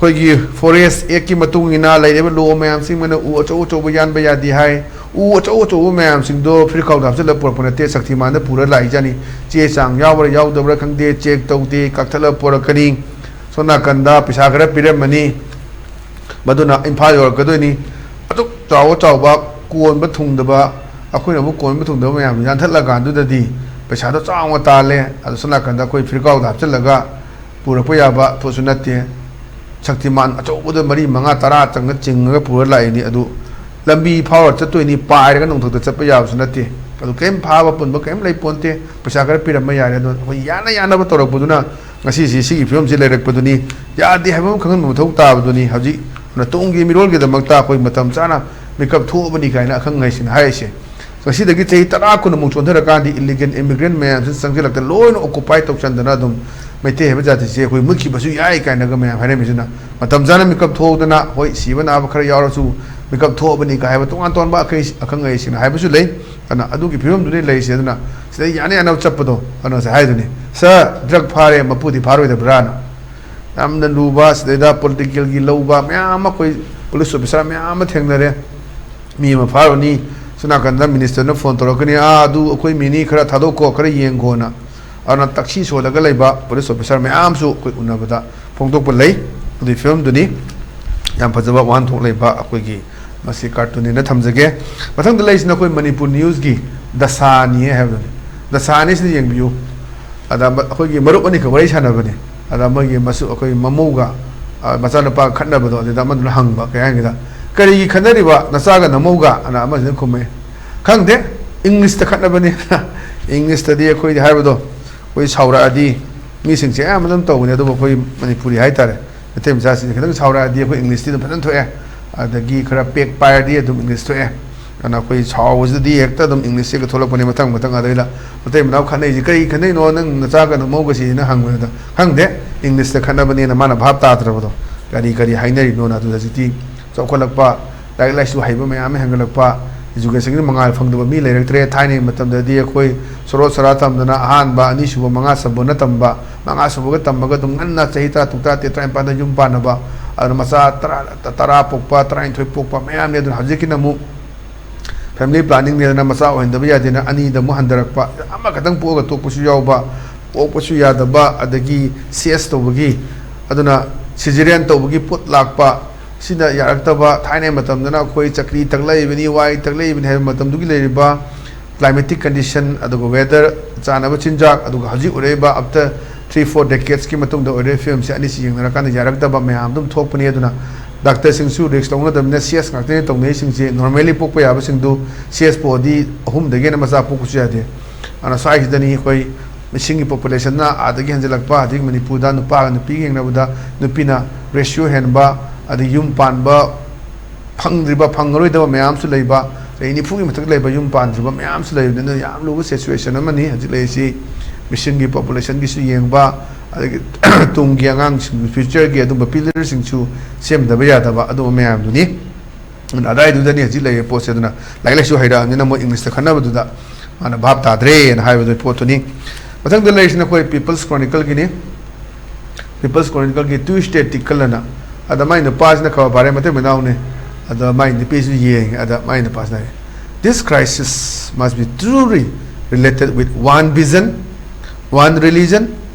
ꯑꯩꯈꯣꯏꯒꯤ ꯐꯣꯔꯦꯁ ꯑꯦꯛꯀꯤ ꯃꯇꯨꯡ ꯏꯟꯅ ꯂꯩꯔꯤꯕ ꯂꯣ ꯃꯌꯥꯝꯁꯤꯡ ꯑꯃꯅ ꯎ ꯑꯆꯧ ꯑꯆꯧꯕ ꯌꯥꯟꯕ ꯌꯥꯗꯦ ꯍꯥꯏ꯫ ꯎ ꯑꯆꯧ ꯑꯆꯧꯕ ꯃꯌꯥꯝꯁꯤꯡꯗꯣ ꯐꯤꯔꯈꯥꯎꯗ ꯍꯥꯞꯆꯤꯜꯂꯒ ꯄꯨꯔꯛꯄ ꯅꯠꯇꯦ, ꯁꯛꯇꯤꯃꯥꯟꯗ ꯄꯨꯔ ꯂꯥꯛꯏꯖꯥꯠꯅꯤ꯫ ꯆꯦ ꯆꯥꯡ ꯌꯥꯎꯕ꯭ꯔꯥ ꯌꯥꯎꯗꯕ꯭ꯔꯥ ꯈꯪꯗꯦ, ꯆꯦꯛ ꯇꯧꯗꯦ, ꯀꯛꯊꯠꯂꯒ ꯄꯨꯔꯛꯀꯅꯤ꯫ ꯁꯣꯝ ꯅꯥꯀꯟꯗ ꯄꯩꯁꯥ ꯈꯔ ꯄꯤꯔꯝꯃꯅꯤ, ꯃꯗꯨꯅ ꯏꯝꯐꯥꯜ ꯌꯧꯔꯛꯀꯗꯣꯏꯅꯤ꯫ ꯑꯗꯨꯛ ꯆꯥꯎꯕ ꯆꯥꯎꯕ ꯀꯣꯟꯕ ꯊꯨꯡꯗꯕ, ꯑꯩꯈꯣꯏꯅ ꯑꯃꯨꯛ ꯀꯣꯟꯕ ꯊꯨꯡꯗꯕ ꯃꯌꯥꯝꯗꯨ ꯌꯥꯟꯊꯠꯂꯀꯥꯟꯗꯨꯗꯗꯤ ꯄꯩꯁꯥꯗꯣ ꯆꯥꯎꯅ ꯇꯥꯜꯂꯦ꯫ ꯑꯗꯨ ꯁꯣꯝ ꯅꯥꯀꯟꯗ ꯑꯩꯈꯣꯏ ꯐꯤꯔꯀꯥꯎꯗ ꯍꯥꯞꯆꯤꯜꯂꯒ ꯄꯨꯔꯛꯄ ꯌꯥꯕ ꯄꯣꯠꯁꯨ ꯅꯠꯇꯦ꯫ ꯁꯛꯇꯤꯃꯥꯟ ꯑꯆꯧꯕꯗ ꯃꯔꯤ, ꯃꯉꯥ, ꯇꯔꯥ ꯆꯪꯉ ꯆꯤꯡꯉꯒ ꯄꯨꯔ ꯂꯥꯛꯏꯅꯤ꯫ ꯑꯗꯨ ꯂꯝꯕꯤ ꯐꯥꯎꯔ ꯆꯠꯇꯣꯏꯅꯤ, ꯄꯥꯏꯔꯒ ꯅꯣꯡꯊꯛꯇ ꯆꯠꯄ ꯌꯥꯕꯁꯨ ꯅꯠꯇꯦ꯫ ꯑꯗꯨ ꯀꯔꯤꯝ ꯐꯥꯕ ꯄꯨꯟꯕ ꯀꯔꯤꯝ ꯂꯩ ꯄꯣꯟꯇꯦ꯫ ꯄꯩꯁꯥ ꯈꯔ ꯄꯤꯔꯝꯕ ꯌꯥꯔꯦ꯫ ꯑꯗꯣ ꯑꯩꯈꯣꯏ ꯌꯥꯅ ꯌꯥꯅꯕ ꯇꯧꯔꯛꯄꯗꯨꯅ ꯉꯁꯤꯁꯤ ꯁꯤꯒꯤ ꯐꯤꯕꯝꯁꯤ ꯂꯩꯔꯛꯄꯗꯨꯅꯤ꯫ ꯌꯥꯗꯦ ꯍꯥꯏꯕ ꯑꯃ ꯈꯪꯍꯟꯕ ꯃꯊꯧ ꯇꯥꯕꯗꯨꯅꯤ꯫ ꯍꯧꯖꯤꯛ ꯇꯨꯡꯒꯤ ꯃꯤꯔꯣꯜꯒꯤꯗꯃꯛꯇ ꯑꯩꯈꯣꯏ ꯃꯇꯝ ꯆꯥꯅ ꯃꯤꯀꯞ ꯊꯣꯛꯑꯕꯅꯤ ꯀꯥꯏꯅ ꯑꯈꯪ ꯑꯍꯩꯁꯤꯡꯅ ꯍꯥꯏꯔꯤꯁꯦ꯫ ꯉꯁꯤꯗꯒꯤ ꯆꯍꯤ ꯇꯔꯥ ꯀꯨꯟꯃꯨꯛ ꯆꯣꯟꯊꯔꯀꯥꯟꯗꯤ ꯏꯂꯤꯒꯦꯜ ꯏꯃꯤꯒ꯭ꯔꯦꯟ ꯃꯌꯥꯝꯁꯤ ꯆꯪꯁꯤꯜꯂꯛꯇꯅ ꯂꯣꯏꯅ ꯑꯣꯀꯨꯄꯥꯏ ꯇꯧꯁꯟꯗꯅ ꯑꯗꯨꯝ ꯃꯩꯇꯩ ꯍꯥꯏꯕ ꯖꯥꯇꯤꯁꯦ ꯑꯩꯈꯣꯏ ꯃꯨꯠꯈꯤꯕꯁꯨ ꯌꯥꯏ ꯀꯥꯏꯅꯒ ꯃꯌꯥꯝ ꯍꯥꯏꯔꯝꯃꯤꯁꯤꯅ, ꯃꯇꯝ ꯆꯥꯅ ꯃꯤꯀꯞ ꯊꯣꯛꯇꯅ, ꯍꯣꯏ, ꯁꯤꯕ ꯅꯥꯕ ꯈꯔ ꯌꯥꯎꯔꯁꯨ ꯃꯤꯀꯞ ꯊꯣꯛꯑꯕꯅꯤ ꯀꯥꯏ ꯍꯥꯏꯕ ꯇꯣꯉꯥꯟ ꯇꯣꯉꯥꯟꯕ ꯑꯈꯪ ꯑꯈꯪ ꯑꯍꯩꯁꯤꯡꯅ ꯍꯥꯏꯕꯁꯨ ꯂꯩ꯫ ꯑꯗꯨꯅ ꯑꯗꯨꯒꯤ ꯐꯤꯕꯝꯗꯨꯅꯤ ꯂꯩꯔꯤꯁꯦ꯫ ꯑꯗꯨꯅ ꯁꯤꯗ ꯌꯥꯅ ꯌꯥꯅꯕ ꯆꯠꯄꯗꯣ, ꯑꯗꯨꯅ ꯉꯁꯥꯏ ꯍꯥꯏꯗꯨꯅꯤ, "ꯁꯥꯔ, ꯗ꯭ꯔꯒ ꯐꯥꯔꯦ, ꯃꯄꯨꯗꯤ ꯐꯥꯔꯣꯏꯗꯕ꯭ꯔꯥꯅ?" ꯌꯥꯝꯅ ꯂꯨꯕ, ꯁꯤꯗꯩꯗ ꯄꯣꯂꯤꯇꯤꯀꯦꯜꯒꯤ ꯂꯧꯕ ꯃꯌꯥꯝ ꯑꯃ, ꯑꯩꯈꯣꯏ ꯄꯨꯂꯤꯁ ꯑꯣꯐꯤꯁꯥꯔ ꯃꯌꯥꯝ ꯑꯃ ꯊꯦꯡꯅꯔꯦ꯫ ꯃꯤ ꯑꯃ ꯐꯥꯔꯨꯅꯤ, ꯁꯣꯝ ꯅꯥꯀꯟꯗ ꯃꯤꯅꯤꯁꯇꯔꯅ ꯐꯣꯟ ꯇꯧꯔꯛꯀꯅꯤ, "ꯑꯥ, ꯑꯗꯨ ꯑꯩꯈꯣꯏ ꯃꯤꯅꯤ ꯈꯔ ꯊꯥꯗꯣꯛꯈꯣ, ꯈꯔ ꯌꯦꯡꯈꯣꯅ"꯫ ꯑꯗꯨꯅ ꯇꯛꯁꯤ ꯁꯣꯜꯂꯒ ꯂꯩꯕ ꯄꯨꯂꯤꯁ ꯑꯣꯐꯤꯁꯥꯔ ꯃꯌꯥꯝꯁꯨ ꯑꯩꯈꯣꯏ ꯎꯅꯕꯗ ꯐꯣꯡꯗꯣꯛꯄ ꯂꯩ꯫ ꯑꯗꯨꯒꯤ ꯐꯤꯕꯝꯗꯨꯅꯤ꯫ ꯌꯥꯝ ꯐꯖꯕ ꯋꯥꯍꯟꯊꯣꯛ ꯂꯩꯕ ꯑꯩꯈꯣꯏꯒꯤ ꯃꯁꯤ ꯀꯥꯔꯇꯨꯟꯅꯦꯅ ꯊꯝꯖꯒꯦ꯫ ꯃꯊꯪꯗ ꯂꯩꯔꯤꯁꯤꯅ ꯑꯩꯈꯣꯏ ꯃꯅꯤꯄꯨꯔ ꯅ꯭ꯌꯨꯁꯀꯤ ꯗꯁꯥꯅꯤ ꯍꯥꯏꯕꯗꯨꯅꯤ꯫ ꯗꯁꯥꯅꯤꯁꯤꯗ ꯌꯦꯡꯕꯤꯌꯨ꯫ ꯑꯗ ꯃ-, ꯑꯩꯈꯣꯏꯒꯤ ꯃꯔꯨꯞ ꯑꯅꯤꯈꯛ ꯋꯥꯔꯤ ꯁꯥꯟꯅꯕꯅꯤ꯫ ꯑꯗ ꯃꯣꯏꯒꯤ ꯃꯁꯨ-, ꯑꯩꯈꯣꯏ ꯃꯃꯧꯒ, ꯑ, ꯃꯆꯥꯅꯨꯄꯥꯒ ꯈꯠꯅꯕꯗꯣ, ꯑꯗꯨꯗ ꯑꯃꯗꯨꯅ ꯍꯪꯕ, ꯀꯩ ꯍꯥꯏꯒꯦꯗ, "ꯀꯔꯤꯒꯤ ꯈꯠꯅꯔꯤꯕ ꯅꯆꯥꯒ ꯅꯃꯧꯒ?" ꯑꯅ ꯑꯃꯁꯤꯅ ꯈꯨꯝꯃꯦ, "ꯈꯪꯗꯦ, ꯏꯪꯂꯤꯁꯇ ꯈꯠꯅꯕꯅꯤ"꯫ ꯏꯪꯂꯤꯁꯇꯗꯤ ꯑꯩꯈꯣꯏꯗꯤ ꯍꯥꯏꯕꯗꯣ, ꯑꯩꯈꯣꯏ ꯁꯥꯎꯔꯛꯑꯗꯤ ꯃꯤꯁꯤꯡꯁꯦ ꯑꯌꯥꯝꯕ ꯑꯗꯨꯝ ꯇꯧꯕꯅꯤ, ꯑꯗꯨꯕꯨ ꯑꯩꯈꯣꯏ ꯃꯅꯤꯄꯨꯔꯤ ꯍꯥꯏꯇꯥꯔꯦ, ꯃꯩꯇꯩ ꯃꯆꯥꯁꯤꯡꯁꯦ ꯈꯤꯇꯪ ꯁꯥꯎꯔꯛꯑꯗꯤ ꯑꯩꯈꯣꯏ ꯏꯪꯂꯤꯁꯇꯤ ꯑꯗꯨꯝ ꯐꯖꯅ ꯊꯣꯛꯑꯦ, ꯑꯗꯒꯤ ꯈꯔ ꯄꯦꯛ ꯄꯥꯏꯔꯗꯤ ꯑꯗꯨꯝ ꯏꯪꯂꯤꯁ ꯊꯣꯛꯑꯦ꯫ ꯑꯗꯨꯅ ꯑꯩꯈꯣꯏ ꯁꯥꯎꯕꯁꯤꯗꯗꯤ ꯍꯦꯛꯇ ꯑꯗꯨꯝ ꯏꯪꯂꯤꯁ ꯍꯦꯛꯇ ꯊꯣꯛꯂꯛꯄꯅꯦ ꯃꯊꯪ ꯃꯊꯪ꯫ ꯑꯗꯩꯗ ꯃꯇꯩ ꯃꯅꯥꯎ ꯈꯠꯅꯩꯁꯦ, "ꯀꯔꯤ ꯈꯠꯅꯩꯅꯣ, ꯅꯪ ꯅꯆꯥꯒ ꯅꯃꯧꯒꯁꯤꯅ?" ꯍꯪꯕꯗ, "ꯈꯪꯗꯦ, ꯏꯪꯂꯤꯁꯇ ꯈꯠꯅꯕꯅꯦꯅ" ꯃꯥꯅ ꯚꯥꯞ ꯇꯥꯗ꯭ꯔꯕꯗꯣ, ꯀꯔꯤ ꯀꯔꯤ ꯍꯥꯏꯅꯔꯤꯅꯣꯅ꯫ ꯑꯗꯨꯗ ꯍꯧꯖꯤꯛꯇꯤ ꯆꯥꯎꯈꯠꯂꯛꯄ, ꯂꯥꯏꯔꯤꯛ ꯂꯥꯏꯁꯨ ꯍꯩꯕ ꯃꯌꯥꯝ ꯑꯃ ꯍꯦꯟꯒꯠꯂꯛꯄ, ꯏꯖꯨꯀꯦꯁꯟꯒꯤ ꯃꯉꯥꯜ ꯐꯪꯗꯕ ꯃꯤ ꯂꯩꯔꯛꯇ꯭ꯔꯦ꯫ ꯊꯥꯏꯅꯒꯤ ꯃꯇꯝꯗꯗꯤ ꯑꯩꯈꯣꯏ ꯁꯣꯔꯣ ꯁꯔꯥ ꯇꯝꯗꯅ ꯑꯍꯥꯟꯕ, ꯑꯅꯤꯁꯨꯕ, ꯃꯉꯥ ꯁꯨꯕꯅ ꯇꯝꯕ, ꯃꯉꯥ ꯁꯨꯕꯒ ꯇꯝꯃꯒ ꯑꯗꯨꯝ ꯉꯟꯅ ꯆꯍꯤ ꯇꯔꯥ ꯇꯔꯨꯛ, ꯇꯔꯥ ꯇꯔꯦꯠ, ꯇꯔꯥꯅꯤꯄꯥꯟꯗ ꯌꯨꯝ ꯄꯥꯟꯅꯕ, ꯑꯗꯨꯅ ꯃꯆꯥ ꯇꯔꯥ, ꯇꯔꯥ ꯄꯣꯛꯄ, ꯇꯔꯥꯅꯤꯊꯣꯏ ꯄꯣꯛꯄ ꯃꯌꯥꯝꯅꯤ꯫ ꯑꯗꯨꯅ ꯍꯧꯖꯤꯛꯀꯤꯅ ꯑꯃꯨꯛ ꯐꯦꯃꯤꯂꯤ ꯄ꯭ꯂꯥꯅꯤꯡꯅꯦꯗꯅ ꯃꯆꯥ ꯑꯣꯏꯍꯟꯗꯕ ꯌꯥꯗꯦꯅ ꯑꯅꯤꯗ ꯑꯃꯨꯛ ꯍꯟꯊꯔꯛꯄ, ꯑꯃꯈꯛꯇꯪ ꯄꯣꯛꯑꯒ ꯇꯣꯛꯄꯁꯨ ꯌꯥꯎꯕ, ꯄꯣꯛꯄꯁꯨ ꯌꯥꯗꯕ, ꯑꯗꯒꯤ ꯁꯤ ꯑꯦꯁ ꯇꯧꯕꯒꯤ, ꯑꯗꯨꯅ ꯁꯤꯖꯦꯔꯤꯌꯟ ꯇꯧꯕꯒꯤ ꯄꯣꯠ ꯂꯥꯛꯄ, ꯁꯤꯅ ꯌꯥꯔꯛꯇꯕ꯫ ꯊꯥꯏꯅꯒꯤ ꯃꯇꯝꯗꯅ ꯑꯩꯈꯣꯏ ꯆꯀ꯭ꯔꯤ ꯇꯛꯂꯛꯏꯕꯅꯤ, ꯋꯥꯏ ꯇꯛꯂꯛꯏꯕꯅꯤ ꯍꯥꯏꯕ ꯃꯇꯝꯗꯨꯒꯤ ꯂꯩꯔꯤꯕ climatic condition, ꯑꯗꯨꯒ weather, ꯆꯥꯅꯕ ꯆꯤꯟꯖꯥꯛ, ꯑꯗꯨꯒ ꯍꯧꯖꯤꯛ ꯑꯣꯏꯔꯛꯏꯕ after three four decades ꯀꯤ ꯃꯇꯨꯡꯗ ꯑꯣꯏꯔꯛꯏꯕ ꯐꯤꯕꯝꯁꯦ ꯑꯅꯤꯁꯤ ꯌꯦꯡꯅꯔꯀꯥꯟꯗ ꯌꯥꯔꯛꯇꯕ ꯃꯌꯥꯝ ꯑꯗꯨꯝ ꯊꯣꯛꯄꯅꯤ꯫ ꯑꯗꯨꯅ ꯗꯥꯛꯇꯔꯁꯤꯡꯁꯨ ꯔꯤꯁꯛ ꯂꯧꯅꯗꯕꯅꯤꯅ ꯁꯤ ꯑꯦꯁ ꯉꯥꯛꯇꯅꯤ ꯇꯧꯅꯩꯁꯤꯡꯁꯦ꯫ Normally ꯄꯣꯛꯄ ꯌꯥꯕꯁꯤꯡꯗꯨ ꯁꯤ ꯑꯦꯁ ꯄꯣꯛꯑꯗꯤ ꯑꯍꯨꯝꯗꯒꯤ ꯍꯦꯟꯅ ꯃꯆꯥ ꯄꯣꯛꯄꯁꯨ ꯌꯥꯗꯦ꯫ ꯑꯗꯨꯅ ꯁ꯭ꯋꯥꯏꯁꯤꯗꯅꯤ ꯑꯩꯈꯣꯏ ꯃꯤꯁꯤꯡꯒꯤ population ꯅ ꯑꯥꯗꯒꯤ ꯍꯦꯟꯖꯜꯂꯛꯄ, ꯑꯗꯒꯤ ꯃꯅꯤꯄꯨꯔꯗ ꯅꯨꯄꯥꯒ ꯅꯨꯄꯤꯒ ꯌꯦꯡꯅꯕꯗ ꯅꯨꯄꯤꯅ ratio ꯍꯦꯟꯕ, ꯑꯗꯒꯤ ꯌꯨꯝ ꯄꯥꯟꯕ ꯐꯪꯗ꯭ꯔꯤꯕ, ꯐꯪꯉꯔꯣꯏꯗꯕ ꯃꯌꯥꯝ ꯑꯃꯁꯨ ꯂꯩꯕ, ꯆꯍꯤ ꯅꯤꯐꯨꯒꯤ ꯃꯊꯛ ꯂꯩꯕ ꯌꯨꯝ ꯄꯥꯟꯗ꯭ꯔꯤꯕ ꯃꯌꯥꯝꯁꯨ ꯂꯩꯕꯅꯤꯅ ꯌꯥꯝ ꯂꯨꯕ ꯁꯤꯆꯨꯋꯦꯁꯟ ꯑꯃꯅꯤ꯫ ꯍꯧꯖꯤꯛ ꯂꯩꯔꯤꯁꯤ ꯃꯤꯁꯟꯒꯤ ꯄꯣꯄꯨꯂꯦꯁꯟꯒꯤꯁꯨ ꯌꯦꯡꯕ, ꯑꯗꯒꯤ ꯇꯨꯡꯒꯤ ꯑꯉꯥꯡꯁꯤꯡꯒꯤ ꯐ꯭ꯌꯨꯆꯔꯒꯤ ꯑꯗꯨꯝꯕ ꯄꯤꯂꯔꯁꯤꯡꯁꯨ ꯁꯦꯝꯗꯕ ꯌꯥꯗꯕ ꯑꯗꯨꯝꯕ ꯃꯌꯥꯝꯗꯨꯅꯤ꯫ ꯑꯗꯨꯅ ꯑꯗꯥꯏꯗꯨꯗꯅꯤ ꯍꯧꯖꯤꯛ ꯂꯩꯔꯤꯕ ꯄꯣꯠꯁꯦ꯫ ꯑꯗꯨꯅ ꯂꯥꯏꯔꯤꯛ ꯂꯥꯏꯁꯨ ꯍꯩꯔꯛꯑꯕꯅꯤꯅ ꯃꯣꯏ ꯏꯪꯂꯤꯁꯇ ꯈꯟꯅꯕꯗꯨꯗ ꯃꯥꯅ ꯚꯥꯞ ꯇꯥꯗ꯭ꯔꯦꯅ ꯍꯥꯏꯕꯗꯨ ꯄꯣꯠꯇꯨꯅꯤ꯫ ꯃꯊꯪꯗ ꯂꯩꯔꯤꯁꯤꯅ ꯑꯩꯈꯣꯏ ꯄꯤꯄꯜꯁ ꯀ꯭ꯔꯣꯅꯤꯀꯜꯒꯤꯅꯤ꯫ ꯄꯤꯄꯜꯁ ꯀ꯭ꯔꯣꯅꯤꯀꯜꯒꯤ ꯇꯨꯏꯁꯗꯦ ꯇꯤꯀꯜ ꯑꯅ꯫ ꯑꯗ ꯃꯥꯏ ꯅꯨꯄꯥꯁꯤꯅ ꯈꯕꯔ ꯄꯥꯔꯦ, ꯃꯇꯩ ꯃꯅꯥꯎꯅꯤ꯫ ꯑꯗ ꯃꯥꯏ ꯅꯨꯄꯤꯁꯨ ꯌꯦꯡꯉꯦ꯫ ꯑꯗ ꯃꯥꯏ ꯅꯨꯄꯥꯁꯤꯅ ꯍꯥꯏ, "This crisis must be truly related with one vision, one religion,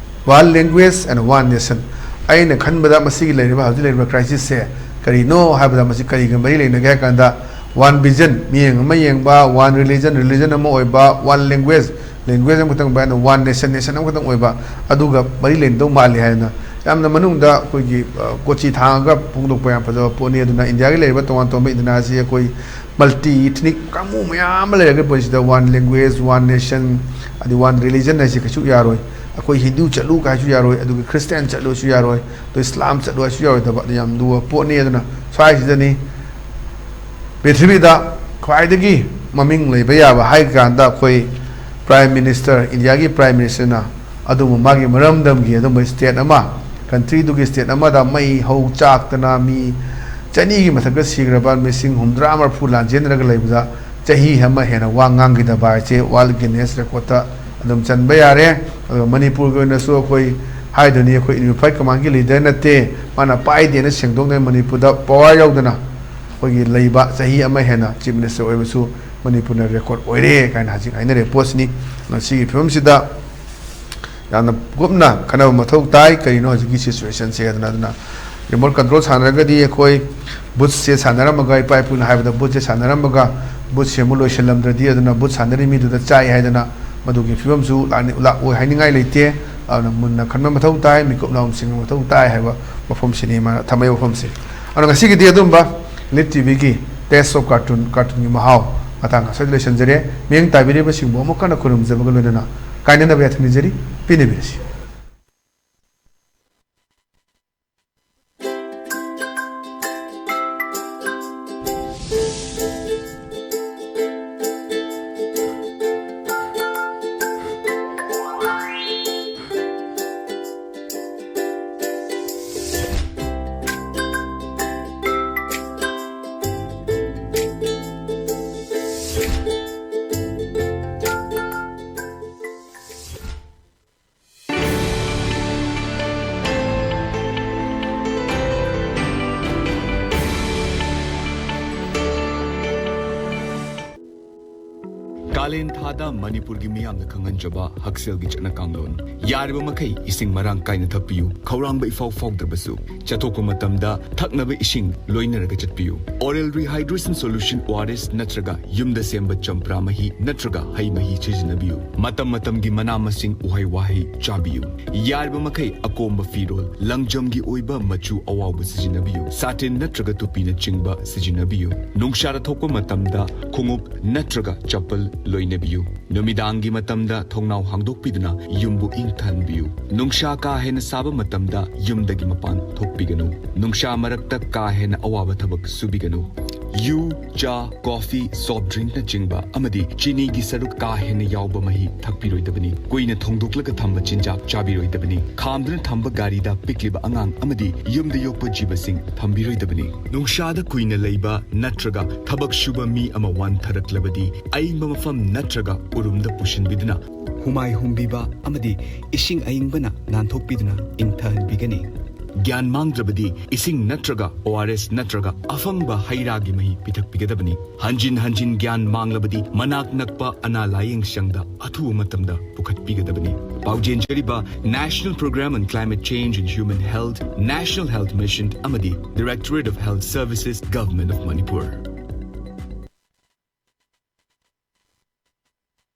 one language and one nation." ꯑꯩꯅ ꯈꯟꯕꯗ ꯃꯁꯤꯒꯤ ꯂꯩꯔꯤꯕ, ꯍꯧꯖꯤꯛ ꯂꯩꯔꯤꯕ ꯀ꯭ꯔꯥꯏꯁꯤꯁꯁꯦ ꯀꯔꯤꯅꯣ ꯍꯥꯏꯕꯗ, ꯃꯁꯤ ꯀꯔꯤꯒ ꯃꯔꯤ ꯂꯩꯅꯒꯦ ꯍꯥꯏ ꯀꯥꯟꯗ, ꯋꯥꯟ ꯚꯤꯖꯟ, ꯃꯤꯠꯌꯦꯡ ꯑꯃ ꯌꯦꯡꯕ, ꯋꯥꯟ ꯔꯤꯂꯤꯖꯟ, ꯔꯤꯂꯤꯖꯟ ꯑꯃ ꯑꯣꯏꯕ, ꯋꯥꯟ ꯂꯦꯡꯒ꯭ꯋꯦꯖ, ꯂꯦꯡꯒ꯭ꯋꯦꯖ ꯑꯃꯈꯛꯇꯪ ꯑꯣꯏꯕ, ꯑꯗꯨꯅ ꯋꯥꯟ ꯅꯦꯁꯟ, ꯅꯦꯁꯟ ꯑꯃꯈꯛꯇꯪ ꯑꯣꯏꯕ, ꯑꯗꯨꯒ ꯃꯔꯤ ꯂꯩꯅꯗꯧ ꯃꯥꯜꯂꯤ ꯍꯥꯏꯅ ꯌꯥꯝꯅ ꯃꯅꯨꯡꯗ ꯑꯩꯈꯣꯏꯒꯤ, ꯑ, ꯀꯣꯆꯤ ꯊꯥꯡꯉꯒ ꯐꯣꯡꯗꯣꯛꯄ ꯌꯥꯝ ꯐꯖꯕ ꯄꯣꯠꯅꯤ꯫ ꯑꯗꯨꯅ ꯏꯟꯗꯤꯌꯥꯒꯤ ꯂꯩꯔꯤꯕ ꯇꯣꯉꯥꯟ ꯇꯣꯉꯥꯟꯕ ꯏꯟꯗꯤꯌꯥꯁꯤ ꯑꯩꯈꯣꯏ ꯃꯜꯇꯤ ꯏꯊꯅꯤꯛ ꯀꯥꯡꯕꯨ ꯃꯌꯥꯝ ꯑꯃ ꯂꯩꯔꯒ ꯄꯨꯟꯁꯤꯗ ꯋꯥꯟ ꯂꯦꯡꯒ꯭ꯋꯦꯖ, ꯋꯥꯟ ꯅꯦꯁꯟ, ꯑꯗꯩ ꯋꯥꯟ ꯔꯤꯂꯤꯖꯟ ꯍꯥꯏꯁꯦ ꯀꯩꯁꯨ ꯌꯥꯔꯣꯏ꯫ ꯑꯩꯈꯣꯏ ꯍꯤꯟꯗꯨ ꯆꯠꯂꯨ ꯀꯥꯏꯁꯨ ꯌꯥꯔꯣꯏ, ꯑꯗꯨꯒ ꯈ꯭ꯔꯤꯁꯇꯤꯌꯥꯟ ꯆꯠꯂꯨ ꯍꯥꯏꯁꯨ ꯌꯥꯔꯣꯏ, ꯑꯗꯣ ꯏꯁꯂꯥꯝ ꯆꯠꯂꯨ ꯍꯥꯏꯁꯨ ꯌꯥꯔꯣꯏꯗꯕ, ꯑꯗꯨ ꯌꯥꯝ ꯂꯨꯕ ꯄꯣꯠꯅꯤ꯫ ꯑꯗꯨꯅ ꯁ꯭ꯋꯥꯏꯁꯤꯗꯅꯤ ꯄ꯭ꯔꯤꯊꯤꯕꯤꯗ ꯈ꯭ꯋꯥꯏꯗꯒꯤ ꯃꯃꯤꯡ ꯂꯩꯕ ꯌꯥꯕ ꯍꯥꯏ ꯀꯥꯟꯗ ꯑꯩꯈꯣꯏ ꯄ꯭ꯔꯥꯏꯝ ꯃꯤꯅꯤꯁꯇꯔ, ꯏꯟꯗꯤꯌꯥꯒꯤ ꯄ꯭ꯔꯥꯏꯝ ꯃꯤꯅꯤꯁꯇꯔꯅ ꯑꯗꯨꯝꯕ ꯃꯥꯒꯤ ꯃꯔꯝꯗꯝꯒꯤ ꯑꯗꯨꯝꯕ ꯁ꯭ꯇꯦꯠ ꯑꯃ, ꯀꯟꯇ꯭ꯔꯤꯗꯨꯒꯤ ꯁ꯭ꯇꯦꯠ ꯑꯃꯗ ꯃꯩ ꯍꯧ ꯆꯥꯛꯇꯅ ꯃꯤ ꯆꯅꯤꯒꯤ ꯃꯊꯛꯇ ꯁꯤꯈ꯭ꯔꯕ, ꯃꯤꯁꯤꯡ ꯍꯨꯝꯗ꯭ꯔꯥ ꯃꯔꯐꯨ ꯂꯥꯟꯖꯦꯟꯅꯔꯒ ꯂꯩꯕꯗ ꯆꯍꯤ ꯑꯃ ꯍꯦꯟꯅ ꯋꯥ ꯉꯥꯡꯈꯤꯗꯕ ꯍꯥꯏꯁꯦ ꯋꯥꯔꯜ ꯒꯤꯅꯦꯁ ꯔꯦꯀꯣꯔꯠꯇ ꯑꯗꯨꯝ ꯆꯟꯕ ꯌꯥꯔꯦ꯫ ꯑꯗꯨꯒ ꯃꯅꯤꯄꯨꯔꯒꯤ ꯑꯣꯏꯅꯁꯨ ꯑꯩꯈꯣꯏ ꯍꯥꯏꯗꯨꯅꯤ, ꯑꯩꯈꯣꯏ ꯌꯨꯅꯤꯐꯥꯏꯠ ꯀꯃꯥꯟꯒꯤ ꯂꯤꯗꯔ ꯅꯠꯇꯦ, ꯃꯥꯅ ꯄꯥꯏꯗꯦꯅ ꯁꯦꯡꯗꯣꯛꯅ ꯃꯅꯤꯄꯨꯔꯗ ꯄꯋꯥꯔ ꯌꯥꯎꯗꯅ ꯑꯩꯈꯣꯏꯒꯤ ꯂꯩꯕ ꯆꯍꯤ ꯑꯃ ꯍꯦꯟꯅ ꯆꯤꯐ ꯃꯤꯅꯤꯁꯇꯔ ꯑꯣꯏꯕꯁꯨ ꯃꯅꯤꯄꯨꯔꯅ ꯔꯦꯀꯣꯔꯠ ꯑꯣꯏꯔꯦ ꯀꯥꯏꯅ ꯍꯧꯖꯤꯛ ꯍꯥꯏꯅꯔꯦ ꯄꯣꯠꯁꯤꯅꯤ꯫ ꯃꯁꯤꯒꯤ ꯐꯤꯕꯝꯁꯤꯗ ꯌꯥꯝꯅ ꯀꯨꯞꯅ ꯈꯟꯅꯕ ꯃꯊꯧ ꯇꯥꯏ꯫ ꯀꯔꯤꯅꯣ ꯍꯧꯖꯤꯛꯀꯤ ꯁꯤꯆꯨꯋꯦꯁꯟꯁꯦ? ꯑꯗꯨꯅ, ꯑꯗꯨꯅ ꯔꯤꯃꯣꯠ ꯀꯟꯇ꯭ꯔꯣꯜ ꯁꯥꯟꯅꯔꯒꯗꯤ ꯑꯩꯈꯣꯏ ꯕꯨꯠꯁꯦ ꯁꯥꯟꯅꯔꯝꯃꯒ, ꯏꯄꯥ ꯏꯄꯨꯅ ꯍꯥꯏꯕꯗ ꯕꯨꯠꯁꯦ ꯁꯥꯟꯅꯔꯝꯃꯒ ꯕꯨꯠꯁꯦ ꯑꯃꯨꯛ ꯂꯣꯏꯁꯤꯜꯂꯝꯗ꯭ꯔꯗꯤ ꯑꯗꯨꯅ ꯕꯨꯠ ꯁꯥꯟꯅꯔꯤ ꯃꯤꯗꯨꯗ ꯆꯥꯏ ꯍꯥꯏꯗꯅ ꯃꯗꯨꯒꯤ ꯐꯤꯕꯝꯁꯨ ꯂꯥꯛꯅꯤ-, ꯂꯥꯛꯑꯣꯏ ꯍꯥꯏꯅꯤꯡꯉꯥꯏ ꯂꯩꯇꯦ꯫ ꯑꯗꯨꯅ ꯃꯨꯟꯅ ꯈꯟꯕ ꯃꯊꯧ ꯇꯥꯏ, ꯃꯤꯀꯨꯞ ꯅꯥꯍꯨꯝꯁꯤꯡꯕ ꯃꯊꯧ ꯇꯥꯏ ꯍꯥꯏꯕ ꯋꯥꯐꯝꯁꯤꯅꯤ ꯃꯥꯅ ꯊꯝꯃꯛꯏ ꯋꯥꯐꯝꯁꯦ꯫ ꯑꯗꯨꯅ ꯉꯁꯤꯒꯤꯗꯤ ꯑꯗꯨꯝꯕ ꯂꯤꯠ ꯇꯤꯚꯤꯒꯤ ꯇꯦꯁ ꯑꯣꯐ ꯀꯥꯔꯇꯨꯟ, ꯀꯥꯔꯇꯨꯟꯒꯤ ꯃꯍꯥꯎ ꯃꯇꯥꯡ ꯑꯁꯤꯗ ꯂꯣꯏꯁꯤꯟꯖꯔꯦ꯫ ꯃꯤꯠꯌꯦꯡ ꯇꯥꯕꯤꯔꯤꯕꯁꯤꯡꯕꯨ ꯑꯃꯨꯛ ꯍꯟꯅ ꯈꯨꯔꯨꯝꯖꯕꯒ ꯂꯣꯏꯅꯅ ꯀꯥꯏꯅꯅꯕ ꯌꯥꯊꯪ ꯅꯤꯖꯔꯤ꯫ ꯄꯦꯟꯅꯕꯤꯔꯁꯤ꯫ ꯀꯥꯂꯦꯟ ꯊꯥꯗ ꯃꯅꯤꯄꯨꯔꯒꯤ ꯃꯤꯌꯥꯝꯅ ꯈꯪꯍꯟꯖꯕ ꯍꯛꯁꯦꯜꯒꯤ ꯆꯠꯅ ꯀꯥꯡꯂꯣꯟ꯫ ꯌꯥꯔꯤꯕ ꯃꯈꯩ ꯏꯁꯤꯡ ꯃꯔꯥꯡ ꯀꯥꯏꯅ ꯊꯛꯄꯤꯌꯨ꯫ ꯈꯧꯔꯥꯡꯕ ꯏꯐꯥꯎ ꯐꯥꯎꯗ꯭ꯔꯕꯁꯨ, ꯆꯠꯊꯣꯛꯄ ꯃꯇꯝꯗ ꯊꯛꯅꯕ ꯏꯁꯤꯡ ꯂꯣꯏꯅꯔꯒ ꯆꯠꯄꯤꯌꯨ꯫ Oral Rehydration Solution, O R S, ꯅꯠꯇ꯭ꯔꯒ ꯌꯨꯝꯗ ꯁꯦꯝꯕ ꯆꯝꯄ꯭ꯔꯥ ꯃꯍꯤ ꯅꯠꯇ꯭ꯔꯒ ꯍꯩ ꯃꯍꯤ ꯁꯤꯖꯤꯟꯅꯕꯤꯌꯨ꯫ ꯃꯇꯝ ꯃꯇꯝꯒꯤ ꯃꯅꯥ ꯃꯁꯤꯡ, ꯎꯍꯩ ꯋꯥꯍꯩ ꯆꯥꯕꯤꯌꯨ꯫ ꯌꯥꯔꯤꯕ ꯃꯈꯩ ꯑꯀꯣꯝꯕ ꯐꯤꯔꯣꯜ, ꯂꯪꯖꯝꯒꯤ ꯑꯣꯏꯕ ꯃꯆꯨ ꯑꯋꯥꯎꯕ ꯁꯤꯖꯤꯟꯅꯕꯤꯌꯨ꯫ ꯁꯥꯇꯤꯟ ꯅꯠꯇ꯭ꯔꯒ ꯇꯨꯄꯤꯅꯆꯤꯡꯕ ꯁꯤꯖꯤꯟꯅꯕꯤꯌꯨ꯫ ꯅꯨꯡꯁꯥꯗ ꯊꯣꯛꯄ ꯃꯇꯝꯗ ꯈꯣꯡꯎꯞ ꯅꯠꯇ꯭ꯔꯒ ꯆꯄꯜ ꯂꯣꯏꯅꯕꯤꯌꯨ꯫ ꯅꯨꯃꯤꯗꯥꯡꯒꯤ ꯃꯇꯝꯗ ꯊꯣꯡꯅꯥꯎ ꯍꯥꯡꯗꯣꯛꯄꯤꯗꯨꯅ ꯌꯨꯝꯕꯨ ꯏꯪꯊꯍꯟꯕꯤꯌꯨ꯫ ꯅꯨꯡꯁꯥ ꯀꯥ ꯍꯦꯟꯅ ꯁꯥꯕ ꯃꯇꯝꯗ ꯌꯨꯝꯗꯒꯤ ꯃꯄꯥꯟ ꯊꯣꯛꯄꯤꯒꯅꯨ꯫ ꯅꯨꯡꯁꯥ ꯃꯔꯛꯇ ꯀꯥ ꯍꯦꯟꯅ ꯑꯋꯥꯕ ꯊꯕꯛ ꯁꯨꯕꯤꯒꯅꯨ꯫ ꯌꯨ, ꯆꯥ, ꯀꯣꯐꯤ, soft drinkꯅꯆꯤꯡꯕ ꯑꯃꯗꯤ ꯆꯤꯅꯤꯒꯤ ꯁꯔꯨꯛ ꯀꯥ ꯍꯦꯟꯅ ꯌꯥꯎꯕ ꯃꯍꯤ ꯊꯛꯄꯤꯔꯣꯏꯗꯕꯅꯤ꯫ ꯀꯨꯏꯅ ꯊꯣꯡꯗꯣꯛꯂꯒ ꯊꯝꯕ ꯆꯤꯟꯖꯥꯛ ꯆꯥꯕꯤꯔꯣꯏꯗꯕꯅꯤ꯫ ꯈꯥꯝꯗꯨꯅ ꯊꯝꯕ ꯒꯥꯔꯤꯗ ꯄꯤꯛꯂꯤꯕ ꯑꯉꯥꯡ ꯑꯃꯗꯤ ꯌꯨꯝꯗ ꯌꯣꯛꯄ ꯖꯤꯕꯁꯤꯡ ꯊꯝꯕꯤꯔꯣꯏꯗꯕꯅꯤ꯫ ꯅꯨꯡꯁꯥꯗ ꯀꯨꯏꯅ ꯂꯩꯕ ꯅꯠꯇ꯭ꯔꯒ ꯊꯕꯛ ꯁꯨꯕ ꯃꯤ ꯑꯃ ꯋꯥꯟꯊꯔꯛꯂꯕꯗꯤ, ꯑꯏꯪꯕ ꯃꯐꯝ ꯅꯠꯇ꯭ꯔꯒ ꯎꯔꯨꯝꯗ ꯄꯨꯁꯤꯟꯕꯤꯗꯨꯅ ꯍꯨꯃꯥꯏ ꯍꯨꯝꯕꯤꯕ ꯑꯃꯗꯤ ꯏꯁꯤꯡ ꯑꯏꯪꯕꯅ ꯅꯥꯟꯊꯣꯛꯄꯤꯗꯨꯅ ꯏꯪꯊꯍꯟꯕꯤꯒꯅꯤ꯫ ꯒ꯭ꯌꯥꯟ ꯃꯥꯡꯗ꯭ꯔꯕꯗꯤ ꯏꯁꯤꯡ ꯅꯠꯇ꯭ꯔꯒ O R S ꯅꯠꯇ꯭ꯔꯒ ꯑꯐꯪꯕ ꯍꯩ ꯔꯥꯒꯤ ꯃꯍꯤ ꯄꯤꯊꯛꯄꯤꯒꯗꯕꯅꯤ꯫ ꯍꯟꯖꯤꯟ ꯍꯟꯖꯤꯟ ꯒ꯭ꯌꯥꯟ ꯃꯥꯡꯂꯕꯗꯤ ꯃꯅꯥꯛ ꯅꯛꯄ ꯑꯅꯥ ꯂꯥꯌꯦꯡ ꯁꯪꯗ ꯑꯊꯨꯕ ꯃꯇꯝꯗ ꯄꯨꯈꯠꯄꯤꯒꯗꯕꯅꯤ꯫ ꯄꯥꯎꯖꯦꯟꯖꯔꯤꯕ National Program on Climate Change and Human Health, National Health Mission ꯑꯃꯗꯤ Directorate of Health Services, Government of Manipur꯫